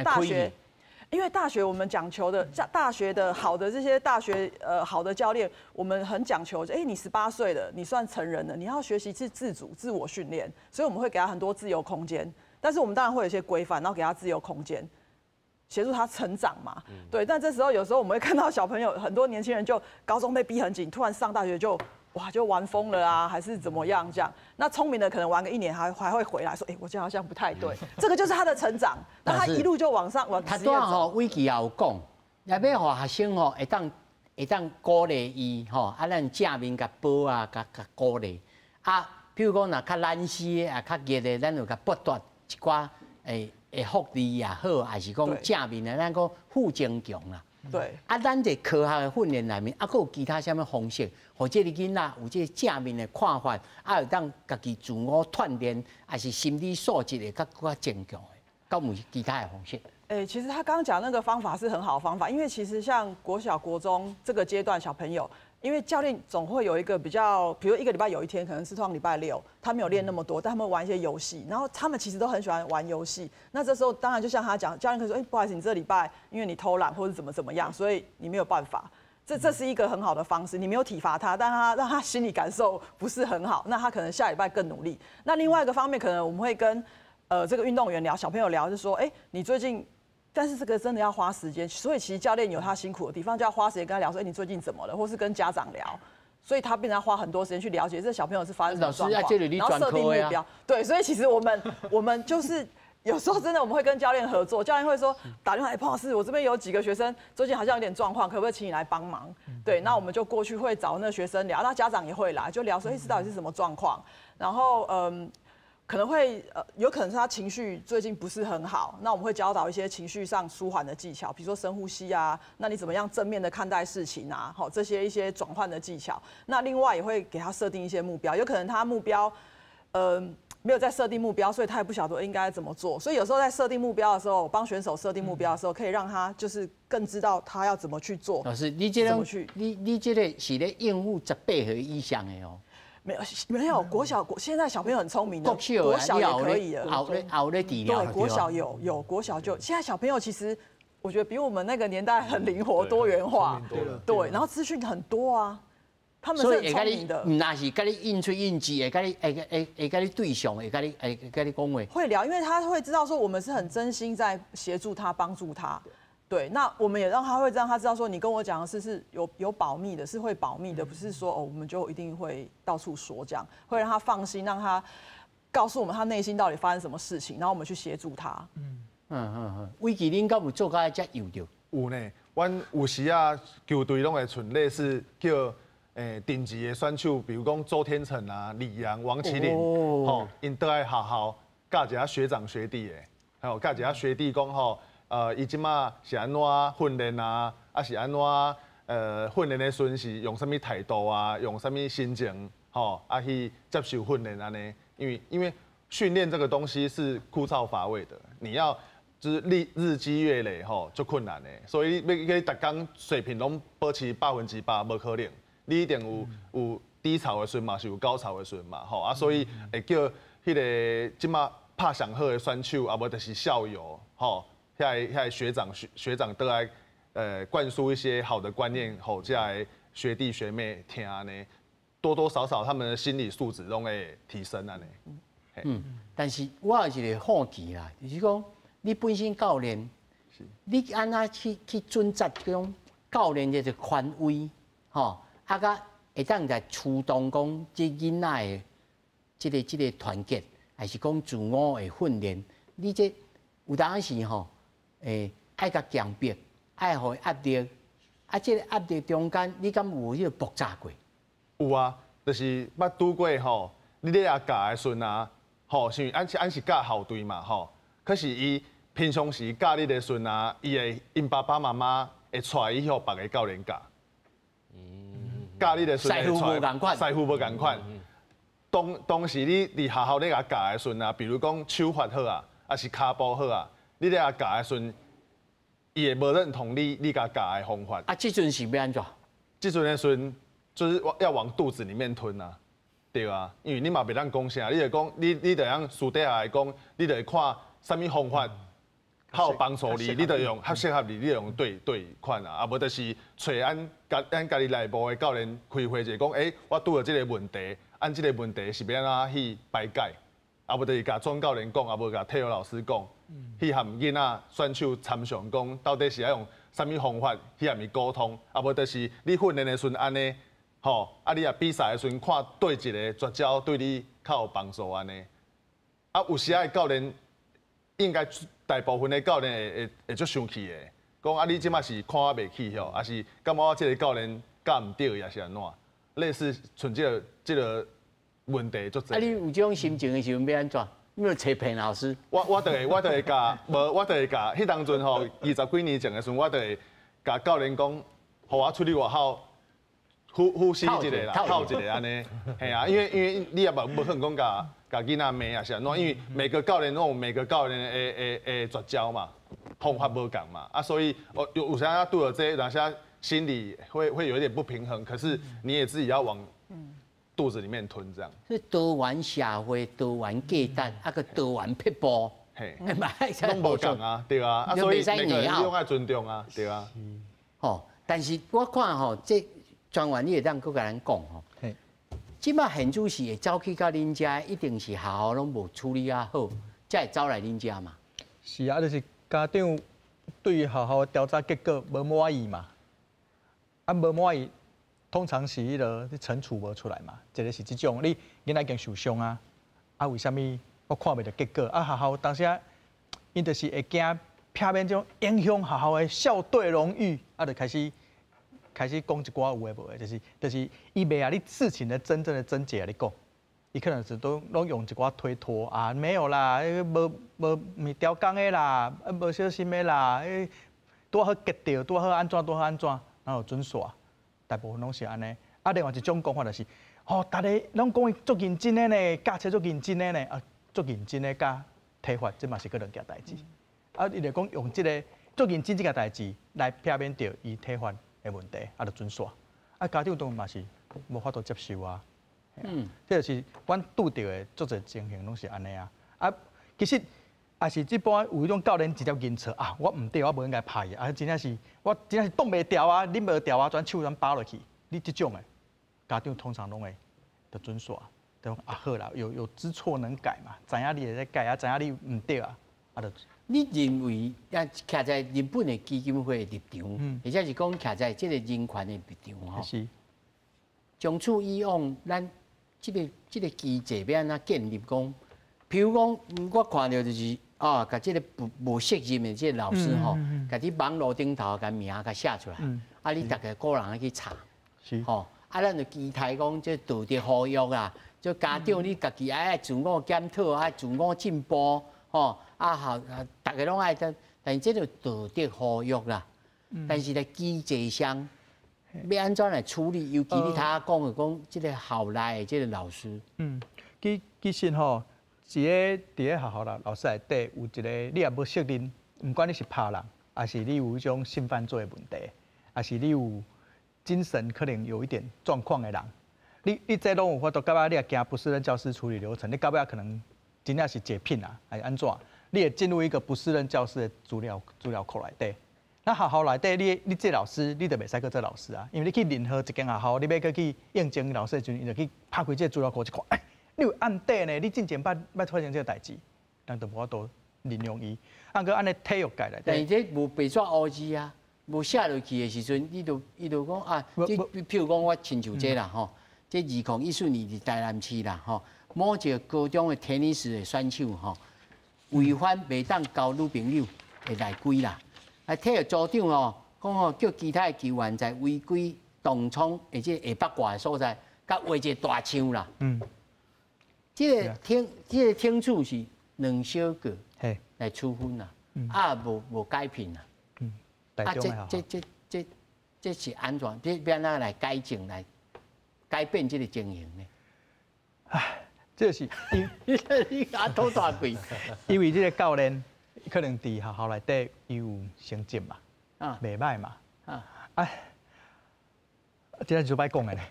为大学我们讲求的，大学的好的这些大学好的教练，我们很讲求，哎，你18岁了，你算成人了，你要学习是自主自我训练，所以我们会给他很多自由空间，但是我们当然会有一些规范，然后给他自由空间，协助他成长嘛。对，但这时候有时候我们会看到小朋友，很多年轻人就高中被逼很紧，突然上大学就哇就玩疯了啊，还是怎么样这样？那聪明的可能玩个一年还会回来说，哎，我这样好像不太对。这个就是他的成长，那他一路就往上往。他拄吼，伟奇也有講，也欲予學生吼會當鼓勵伊吼，啊，咱正面共褒啊，共共鼓勵啊。譬如講，若較懶死的啊，較熱的，咱就共剝奪一寡會福利也好，還是講正面的，咱講負增強啦。啊，咱佇科學的訓練內面，啊，閣有其他啥物方式，予這个囡仔有這個正面的看法，啊，會當家己自我鍛鍊，還是心理素質會較閣較增強的，敢有其他的方式？欸，其實他剛剛講那個方法是很好的方法，因為其實像國小、國中這個階段小朋友，因為教練總會有一個比較，比如一個禮拜有一天可能是通常禮拜六，他沒有練那麼多，但他們玩一些遊戲，然後他們其實都很喜歡玩遊戲。那這時候當然就像他講，教練可以說，欸，不好意思，你這禮拜因為你偷懶或者怎麼怎麼樣，所以你沒有辦法。這是一個很好的方式，你沒有體罰他，但他讓他心理感受不是很好，那他可能下禮拜更努力。那另外一個方面，可能我們會跟這個運動員聊，小朋友聊，就說，欸，你最近。但是這個真的要花時間，所以其實教練有他辛苦的地方，就要花時間跟他聊說，欸，你最近怎麼了，或是跟家長聊，所以他變成要花很多時間去了解這小朋友是發生什麼狀況，然後設定目標。對，所以其實我們就是有時候真的我們會跟教練合作，教練會說打電話，欸，彭老師，我這邊有幾個學生最近好像有點狀況，可不可以請你來幫忙？對，那我們就過去會找那個學生聊，那家長也會來，就聊說，欸，這到底是什麼狀況？然後可能會有可能是他情緒最近不是很好，那我們會教導一些情緒上舒緩的技巧，比如說深呼吸啊，那你怎麼樣正面的看待事情啊？好，這些一些轉換的技巧。那另外也會給他設定一些目標，有可能他目標，沒有在設定目標，所以他也不曉得應該怎麼做。所以有時候在設定目標的時候，幫選手設定目標的時候，可以讓他就是更知道他要怎麼去做。老師，你這個你這個是咧應付18歲以上的哦。沒有沒有，國小國現在小朋友很聰明的，國小也可以了。後咧治療。對，國小有國小就現在小朋友其實我覺得比我們那個年代很靈活多元化，對，然後資訊很多啊，他們是很聰明的。毋但是共你應喙應舌，會共你會共你對上，會共你講話。會聊，因為他會知道說我們是很真心在協助他、幫助他。對，那我們也讓他會讓他知道說，你跟我講的事是有保密的，是會保密的，不是說哦，我們就一定會到處說這樣，會讓他放心，讓他告訴我們他內心到底發生什麼事情，然後我們去協助他。偉奇，恁敢有做甲遮幼著？有呢，阮有時啊，球隊攏會賰類似叫頂級的選手，比如講周天成啊、李洋、王齊麟，吼，𪜶倒來學校教一下學長學弟的，吼，教一下學弟講吼。伊這馬是按怎訓練啊？啊是按怎？訓練的時陣是用啥物態度啊？用啥物心情？吼，啊去接受訓練按呢？因為訓練這個東西是枯燥乏味的，你要就是日積月累吼，足困難的。所以你欲逐工水平攏保持100%，無可能。你一定有低潮的時陣嘛，是有高潮的時陣嘛，吼啊，所以會叫彼个這馬拍上好的選手，啊無就是校友，吼。遐个學長都來，灌輸一些好的觀念，予遮个學弟學妹聽呢，多多少少他們的心理素質攏會提升按呢。但是我有一個好奇啦，就是講你本身教練，你按怎去準則這種教練的權威，吼，啊，佮會當來驅動講這囡仔的這個團結，還是講自我的訓練？你這有當時吼，愛共強迫，愛予伊壓力，啊，這個壓力中間，你敢有彼個爆炸過？有啊，就是捌拄過吼，你咧遐教的時陣啊，吼，是按是按是教校隊嘛，吼，可是伊平常時教你的時陣啊，伊會𪜶爸爸媽媽會帶伊予別个教練教。教你的時陣師傅無仝款，師傅無仝款。當時你佇學校咧共教的時陣啊，比如講手法好啊，抑是跤步好啊，你咧共教的時陣，伊會無認同你共教的方法。啊，這陣是欲按怎？這陣的時陣就是要往肚子裡面吞啊。對啊，因為你嘛袂當講啥，你就講你就用私底下來講，你就會看啥物方法較有幫助你，你就用較適合你，你就用對對款啊，啊無就是揣咱家己內部的教練開會者講，欸，我拄著這個問題，按這個問題是欲按怎去排解，啊無就是共總教練講，啊無共體育老師講，去和囡仔選手參詳講，到底是愛用啥物方法去和伊溝通，啊無就是你訓練的時陣按呢。吼，啊！你若比賽的時陣看佗一个絕招對你較有幫助按呢。啊，有時仔教練應該大部分的教練會足生氣的，講啊，你這擺是看我袂起吼，還是感覺我這个教練教毋對，抑是按怎？類似像這個問題足濟。啊，你有這種心情的時陣欲按怎？你有揣彭老師？我就會共，無我就會共，彼當陣吼，20幾年前的時陣，我就會共教練講，予我出去外口。呼呼吸一下啦，透一下按呢，嘿啊，因為你也無可能講共囡仔罵啊是按怎，因為每個教練攏有每個教練的絕招嘛，方法無仝嘛，啊，所以我有時陣拄著這個，有時心裡會有一點不平衡，可是你也自己要往肚子裡面吞這樣。是多元社會，多元價值，啊閣多元撇步，嘿，攏無仝啊，對啊，啊，所以每個人攏愛尊重啊，對啊。吼，但是我看吼這。專員，你會當閣共咱講吼？這擺現主時會走去到恁遮，一定是學校攏無處理啊好，才會走來恁遮嘛。是啊，就是家長對於學校的調查結果無滿意嘛。啊，無滿意，通常是彼個懲處無出來嘛。一個是這種，你囡仔已經受傷啊，啊，為啥物我看袂著結果？啊，學校當時啊，𪜶就是會驚避免這種影響學校的校隊榮譽，啊，就開始講一寡有的無的，就是伊袂共你事情的真正的症結共你講，伊可能是都攏用一寡推脫啊，沒有啦，無無毋是刁工的啦，啊無小心的啦，彼拄好結著，拄好按怎，拄好按怎，然後準煞，大部分攏是按呢。啊，另外一種講法就是，吼，逐个攏講伊足認真的呢，教冊足認真的呢，啊，足認真的佮體罰，這嘛是閣兩件代誌。啊，伊就講用這个足認真這件代誌來避免著伊體罰的問題，啊，就準煞。啊，家長當然嘛是無法度接受啊。嗯，這就是阮拄著的足濟情形，攏是按呢啊。啊，其實也是這擺有彼種教練直接認錯啊，我毋對，我無應該拍伊啊，真正是我真正是擋袂牢啊，忍無牢啊，將手按呢巴落去。你這種的家長通常攏會就準煞，就講啊好啦，有知錯能改嘛，知影你會使改啊，知影你毋對啊，啊就。你認為啊，徛在日本的基金會的立場，或者是講徛在這個人權的立場吼？是。從此以往，咱這個機制欲按怎建立？講，譬如講，我看著就是啊，共這個無適任的這個老師吼，共佇網路頂頭共名共寫出來，啊，你逐个個人去查，吼，啊，咱就期待講這道德呼籲啦，這家長你家己愛自我檢討，愛自我進步，吼，啊好，逐个攏愛，但是這就道德呼籲啦。但是咧機制上，欲按怎來處理？尤其你頭仔講的講，這个校內的這个老師。嗯，其實吼，佇咧學校啦，老師內底有一个，你若無適任，毋管你是拍人，抑是你有彼種性犯罪的問題，抑是你有精神可能有一點狀況的人，你這攏有法度，到尾你若行不適任教師處理流程，你到尾可能真正是解聘啊，抑是按怎？你會進入一個不適任教師的資料庫內底。那學校內底，你這老師，你就袂使閣做老師啊，因為你去任何一間學校，你欲閣去應徵老師的時陣，伊就去拍開這個資料庫一看，欸，你有案底呢，你進前捌捌發生這個代誌，人就無法度任用伊。啊，閣按呢體育界內底，但是這無白紙烏字啊，無寫落去的時陣，伊就講啊，這譬如講我親像這啦吼，這2014年佇台南市啦吼，某一個高中的テニス的選手吼，違反袂當交女朋友的內規啦。啊，體育組長哦，講吼叫其他的球員在違規動倉或者下八卦的所在，共畫一個大象啦。這個懲處是兩小個來處分啦，啊無解聘啦。啊，這是按怎？這欲按怎來改正來改變這個情形呢？唉，這是因你阿吐大氣，因為這個教練可能佇學校內底伊有成績嘛，啊，袂䆀嘛，啊，啊，這是足歹講的咧。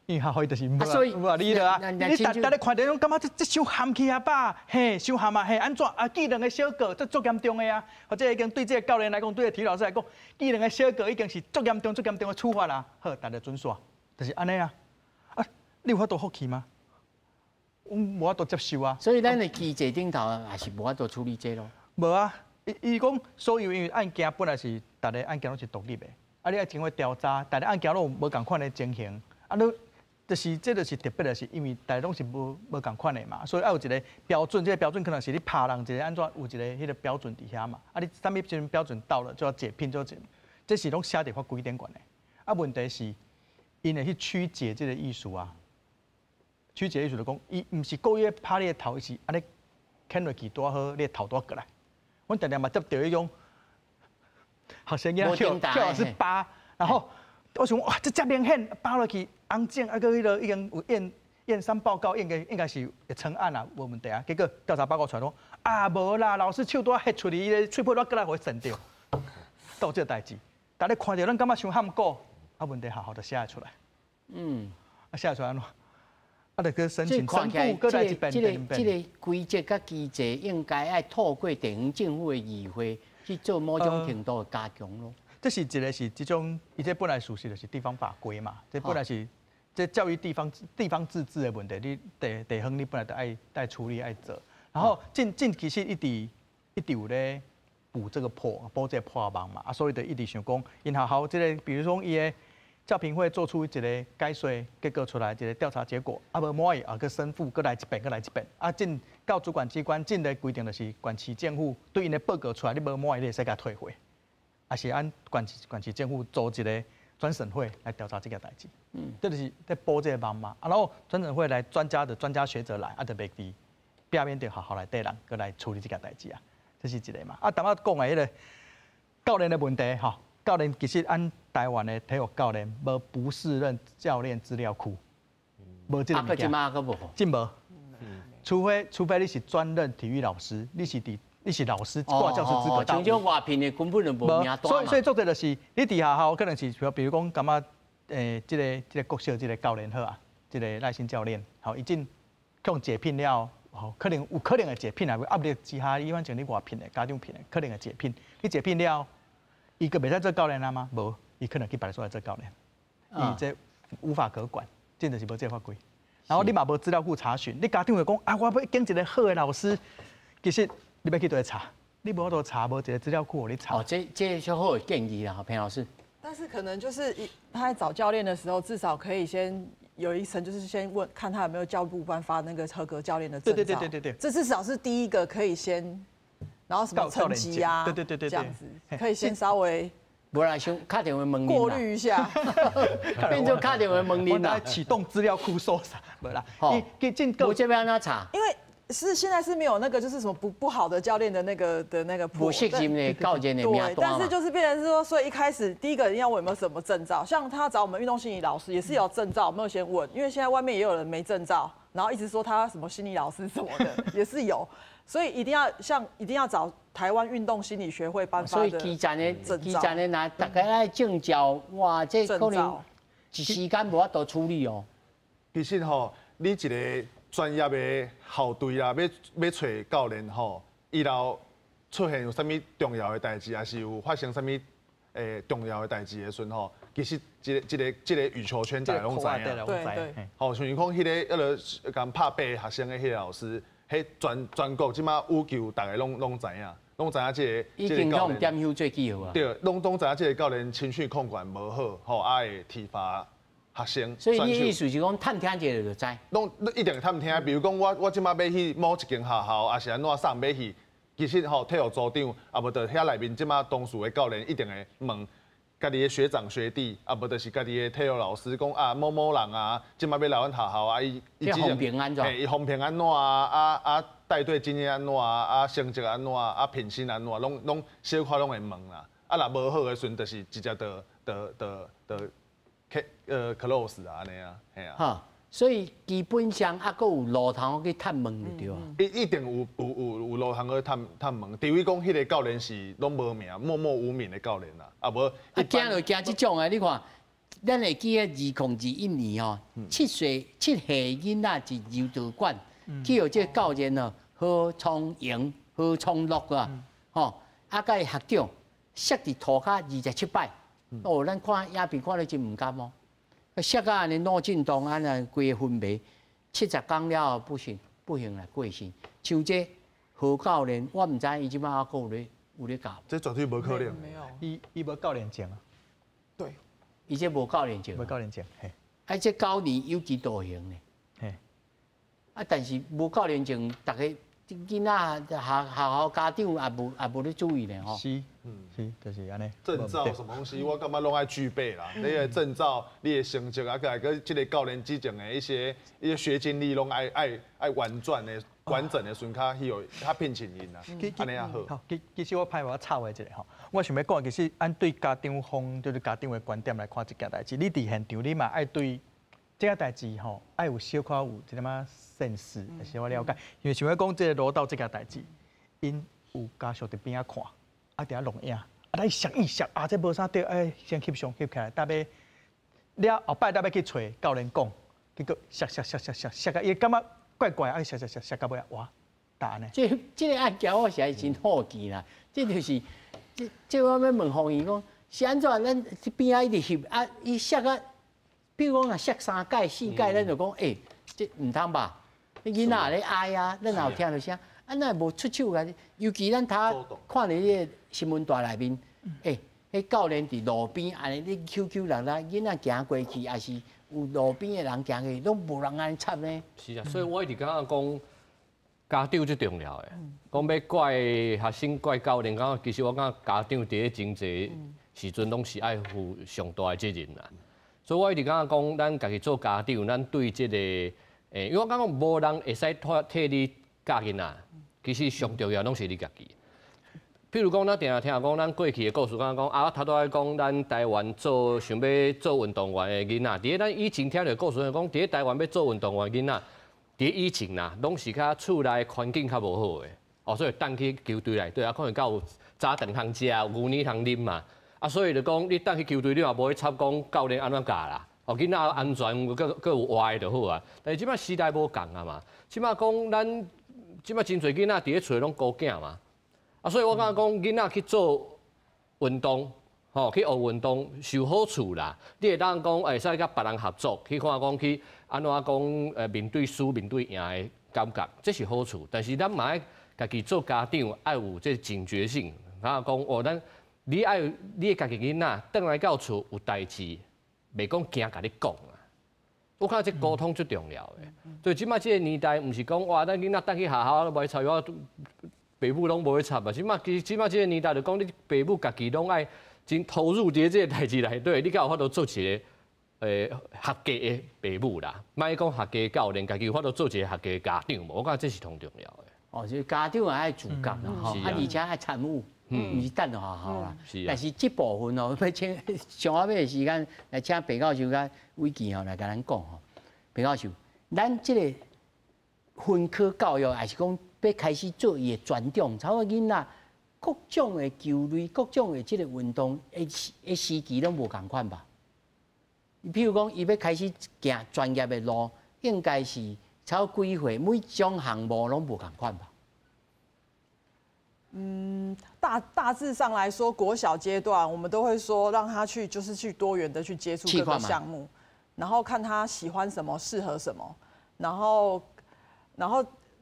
因為學校就是無理啦啊！你逐逐咧看著攏感覺這傷含去啊吧？嘿，傷含啊嘿，按怎啊？記兩个小過，這足嚴重的啊！或者已經對這个教練來講，對個體育老師來講，記兩个小過已經是足嚴重、足嚴重的處罰啦。好，逐日准煞，就是按呢啊！啊，你有法度服氣嗎？阮無法度接受啊！所以咱的機制頂頭也是無法度處理這咯。無啊！伊伊講所有因為案件本來是逐个案件攏是獨立的，啊，你愛經過調查，逐个案件攏有無仝款的情形，啊，你。就是這就是特別的是，因為大家攏是無無仝款的嘛，所以愛有一個標準，這個標準可能是你拍人一个按怎有一个彼个標準佇遐嘛。啊，你啥物時陣標準到了就要解聘，就這，這是攏寫佇法規頂懸的。啊，問題是，𪜶會去曲解這个意思啊。曲解意思就講，伊毋是故意拍你的頭，伊是按呢牽落去拄好，你的頭拄過來。阮定定嘛接著彼種學生囝跳跳老師扒，然後我想哇，這遮明顯扒落去。紅腫啊，閣彼个已經有驗驗傷報告，應該應該是會成案啊，無問題啊。結果調查報告出來講，啊無啦，老師手拄仔彼出去，伊个喙皮拄過來予伊搧著，到這个代誌，逐家看著咱感覺傷含糊，啊問題學校就寫會出來。啊寫出來按怎？啊，就去申請申復，閣來一遍，這个規則佮機制應該愛透過地方政府的議會去做某種程度的加強咯。這是一个是這種，伊這本來事實就是地方法規嘛，這本來是。這教育地方地方自治的問題，你地地方你本來就愛愛處理愛做，然後近近其實一直一直有咧補這個破補這個破網嘛，啊，所以就一直想講，𪜶學校這个，比如說伊的教評會做出一个解說結果出來，一个調查結果，啊無滿意啊，閣申復，閣來一遍，閣來一遍，啊進到主管機關進的規定就是縣市政府對𪜶的報告出來，你無滿意，你會使共退回，啊是按縣市縣市政府組一个專審會來調查這个代誌，這就是在補這个網嘛。啊，然後專審會來專家的專家學者來，啊，就袂佇避免著學校內底人閣來處理這个代誌啊，這是一个嘛。啊，頭仔講的彼个教練的問題吼，教練其實按台灣的體育教練無不適任教練資料庫，無這個物件，真無。除非除非你是專任體育老師，你是佇你是老師掛教師資格，像這種外聘的根本就無名單。所以所以做者就是你佇學校可能是比如講感覺這个這个國小這个教練好啊，這个耐心教練，好，已經去解聘了，吼，可能有可能會解聘啊，壓力之下，伊反正你外聘的、家長聘的，可能會解聘。你解聘了，伊閣袂使做教練啊嗎？無，伊可能去別个所在做教練，伊這無法可管，真的是無這個法規。然後你嘛無資料庫查詢，你家長會講啊，我欲揀一个好的老師，其實你欲去佗查，你無法度查，無一个資料庫予你查。哦，這這是好的建議啦，彭老師。但是可能就是一他在找教練的時候，至少可以先有一層，就是先問看他有沒有教育部頒發那個合格教練的證照。對對對對對對。這至少是第一個可以先，然後什麼成績啊，對對對對，這樣子可以先稍微。無啦，想敲電話問過濾一下，變做敲電話問恁啦。啟動資料庫搜查，無啦。無這欲按怎查？因為是現在是沒有那個就是什麼不不好的教練的那個的那個不適任的教練的名單。對，但是就是變成是說，所以一開始第一個要問有沒有什麼證照，像他找我們運動心理老師也是有證照，沒有先問，因為現在外面也有人沒證照，然後一直說他什麼心理老師什麼的也是有，所以一定要像一定要找台灣運動心理學會頒發的。所以基層的基層的若大家愛證照，哇，這可能一時間無法度處理哦。其實吼，你一个專業的校隊啊，欲欲揣教練吼，伊若出現有啥物重要的代誌，抑是有發生啥物重要的代誌的時陣吼，其實這个這个這个羽球圈大家攏知影。對對。吼，像講彼个彼个共拍八个學生的彼个老師，彼全全國這馬羽球大家攏攏知影，攏知影這个已經攏點休做記號啊。對，攏攏知影這个教練情緒控管無好，吼，啊會體罰學生。所以你意思是講探聽一下就知？攏一定探聽，比如講我我這馬欲去某一間學校，抑是按怎送欲去，其實吼體育組長，啊無就遐內面這馬當事的教練一定會問家己的學長學弟，啊無就是家己的體育老師講啊某某人啊，這馬欲來阮學校啊，伊伊風評按怎？嘿，伊風評按怎啊？啊啊帶隊經驗按怎啊？啊成績按怎啊？啊品性按怎？攏攏小可攏會問啦。啊若無好的時陣，就是直接就就就就 close 啊，按呢啊，嘿啊。哈，所以基本上啊，閣有路通去探問就對啊。一一定有有有有路通去探探問，除非講彼个教練是攏無名、默默無名的教練啦，啊無。啊，驚就驚這種的，你看，咱會記得2021年吼，7歲囡仔佇柔道館，去予這個教練哦何聰榮、何聰樂啊，吼，啊，佮伊學長摔佇塗跤27擺，哦，咱看影片看了真毋甘哦，摔甲按呢腦震盪，按呢規个昏迷，70工了後不行不行啦過身。像這何教練，我毋知伊這擺猶閣有咧教。這絕對無可能。沒有。伊無教練證啊。對。伊這無教練證。無教練證，嘿。啊，這9年有期徒刑呢。嘿。啊，但是無教練證，逐个囡仔學學校家長也無咧注意呢，吼。是，是，就是按呢。證照什麼東西，我感覺攏愛具備啦。你的證照、你的成績啊，閣來閣這個教練之前的一些學經歷，攏愛完整的、完整的，先較去予較聘請𪜶啦，按呢也好。好，其實我歹我插話一下吼，我想欲講，其實按對家長方，就是家長的觀點來看這件代誌，你佇現場，你嘛愛對這個代誌吼，愛有小可有一點仔 sense，小可了解。因為想欲講這個柔道這件代誌，𪜶有家屬佇邊仔看，啊佇遐錄影，啊來摔一摔，啊這無啥對，哎先翕相翕起來，搭欲了後擺搭欲去揣教練講，結果摔摔摔摔摔摔甲伊感覺怪怪，啊摔摔摔摔到尾仔，哇，答按呢？這個案件我實在真好奇啦，這就是這我欲問方怡講，是按怎？咱這邊仔一直翕啊，伊摔啊，比如講若摔三擺四擺，咱就講，欸，這毋通吧？你囡仔咧哀啊，咱也有聽著聲，啊，哪會無出手啊？尤其咱頭看佇彼個新聞台內面，欸，彼教練佇路邊按呢咧搝搝人啦，囡仔行過去，抑是有路邊的人行過去，攏無人按呢插呢。是啊，所以我一直感覺講家長最重要的，講欲怪學生怪教練，感覺其實我感覺家長佇咧真濟時陣攏是愛負上大的責任啦。所以我一直感覺講，咱家己做家長，咱對這個，因為我感覺無人會使替你教囡仔，其實上重要攏是你家己。譬如講，咱定定聽講，咱過去的故事，敢若講啊，我頭拄仔講，咱台灣做想欲做運動員的囡仔，佇咧咱以前聽著故事講，佇咧台灣欲做運動員囡仔，佇以前啦，攏是較厝內環境較無好的，哦，所以轉去球隊內底啊，可能較有早頓通食，牛奶通啉嘛，啊，所以就講你轉去球隊，你嘛無去插講教練按怎教啦，哦，囡仔安全，閣閣有活的就好啊。但是這擺時代無仝啊嘛，這擺講咱這擺真濟囡仔佇咧厝攏孤囝嘛。啊，所以我感覺講，囡仔去做運動，吼，去學運動是有好處啦。你會當講會使佮別人合作，去看講去按怎講，面對輸面對贏的感覺，這是好處。但是咱嘛愛家己做家長，愛有這警覺性。啊，講哦，咱你愛你的家己囡仔，轉來到厝有代誌，袂講驚共你講啊。我感覺這溝通最重要的。所以這擺這個年代，毋是講哇，咱囡仔轉去學校袂插我。爸母攏無咧插啊！這擺其實這擺這個年代就講，你爸母家己攏愛真投入佇這個代誌內底，你才有法度做一個合格的爸母啦。莫講合格的教練，家己有法度做一個合格的家長無？我感覺這是同重要的。哦，就是家長也愛自覺啦，吼，啊，而且愛參與，毋是等學校啦。但是這部分哦，欲請上後尾的時間來請白教授佮偉傑吼來共咱講吼。白教授，咱這個分科教育，抑是講欲開始做伊的專長，差不多囡仔各種的球類、各種的這個運動的時期攏無仝款吧？譬如講，伊欲開始行專業的路，應該是差不多幾歲，每種項目攏無仝款吧？嗯，大致上來說，國小階段我們都會說讓他去，就是去多元的去接觸各個項目，然後看他喜歡什麼，適合什麼，然後。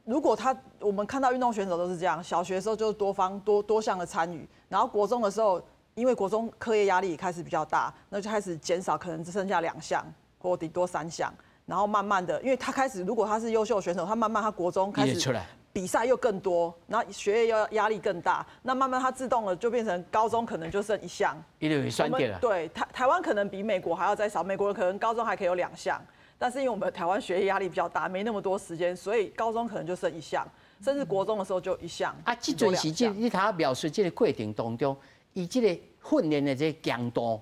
如果他我們看到運動選手都是這樣，小學的時候就是多方多多項的參與，然後國中的時候，因為國中課業壓力也開始比較大，那就開始減少，可能只剩下兩項或頂多三項，然後慢慢的，因為他開始如果他是優秀選手，他慢慢他國中開始比賽又更多，然後學業又壓力更大，那慢慢他自動的就變成高中可能就剩一項，一定會選擇了。對，台灣可能比美國還要再少，美國人可能高中還可以有兩項。但是因為我們台灣學業壓力比較大，沒那麼多時間，所以高中可能就剩一項，甚至國中的時候就一項。啊，這陣時這你頭描述這個過程當中，伊這個訓練的這個強度，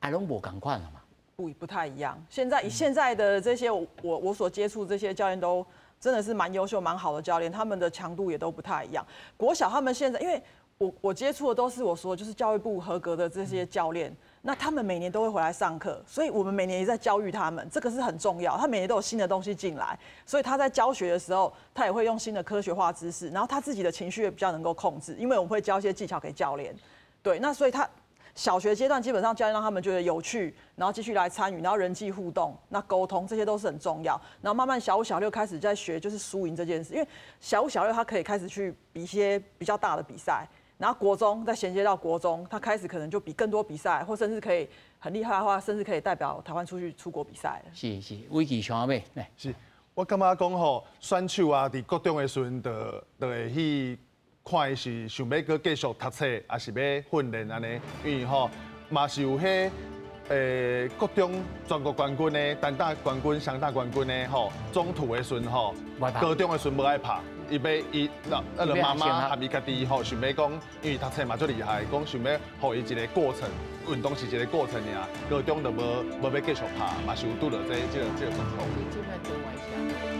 啊，攏無仝款了嘛？不太一樣。現在以現在的這些我所接觸這些教練都真的是蠻優秀、蠻好的教練，他們的強度也都不太一樣。國小他們現在因為。我接觸的都是我說就是教育部合格的這些教練，那他們每年都會回來上課，所以我們每年也在教育他們，這個是很重要。他每年都有新的東西進來，所以他在教學的時候，他也會用新的科學化知識，然後他自己的情緒也比較能夠控制，因為我們會教一些技巧給教練。對，那所以他小學階段基本上教練讓他們覺得有趣，然後繼續來參與，然後人際互動、那溝通這些都是很重要。然後慢慢小五、小六開始在學就是輸贏這件事，因為小五、小六他可以開始去比一些比較大的比賽。然後國中再銜接到國中，他開始可能就比更多比賽，或甚至可以很厲害的話，甚至可以代表台灣出去出國比賽。是是，偉奇想欲來。是，我感覺講吼，選手啊，佇國中的時陣，就會去看伊是想欲閣繼續讀冊，抑是欲訓練按呢？因為吼嘛是有彼國中全國冠軍的、單打冠軍、雙打冠軍的吼，中途的時陣吼，高中的時陣無愛拍。伊欲伊那那個媽媽和伊家己吼，想欲講，因為讀冊嘛足厲害，講想欲予伊一個過程，運動是一個過程爾，高中就無欲繼續拍，嘛是有拄著這個狀況。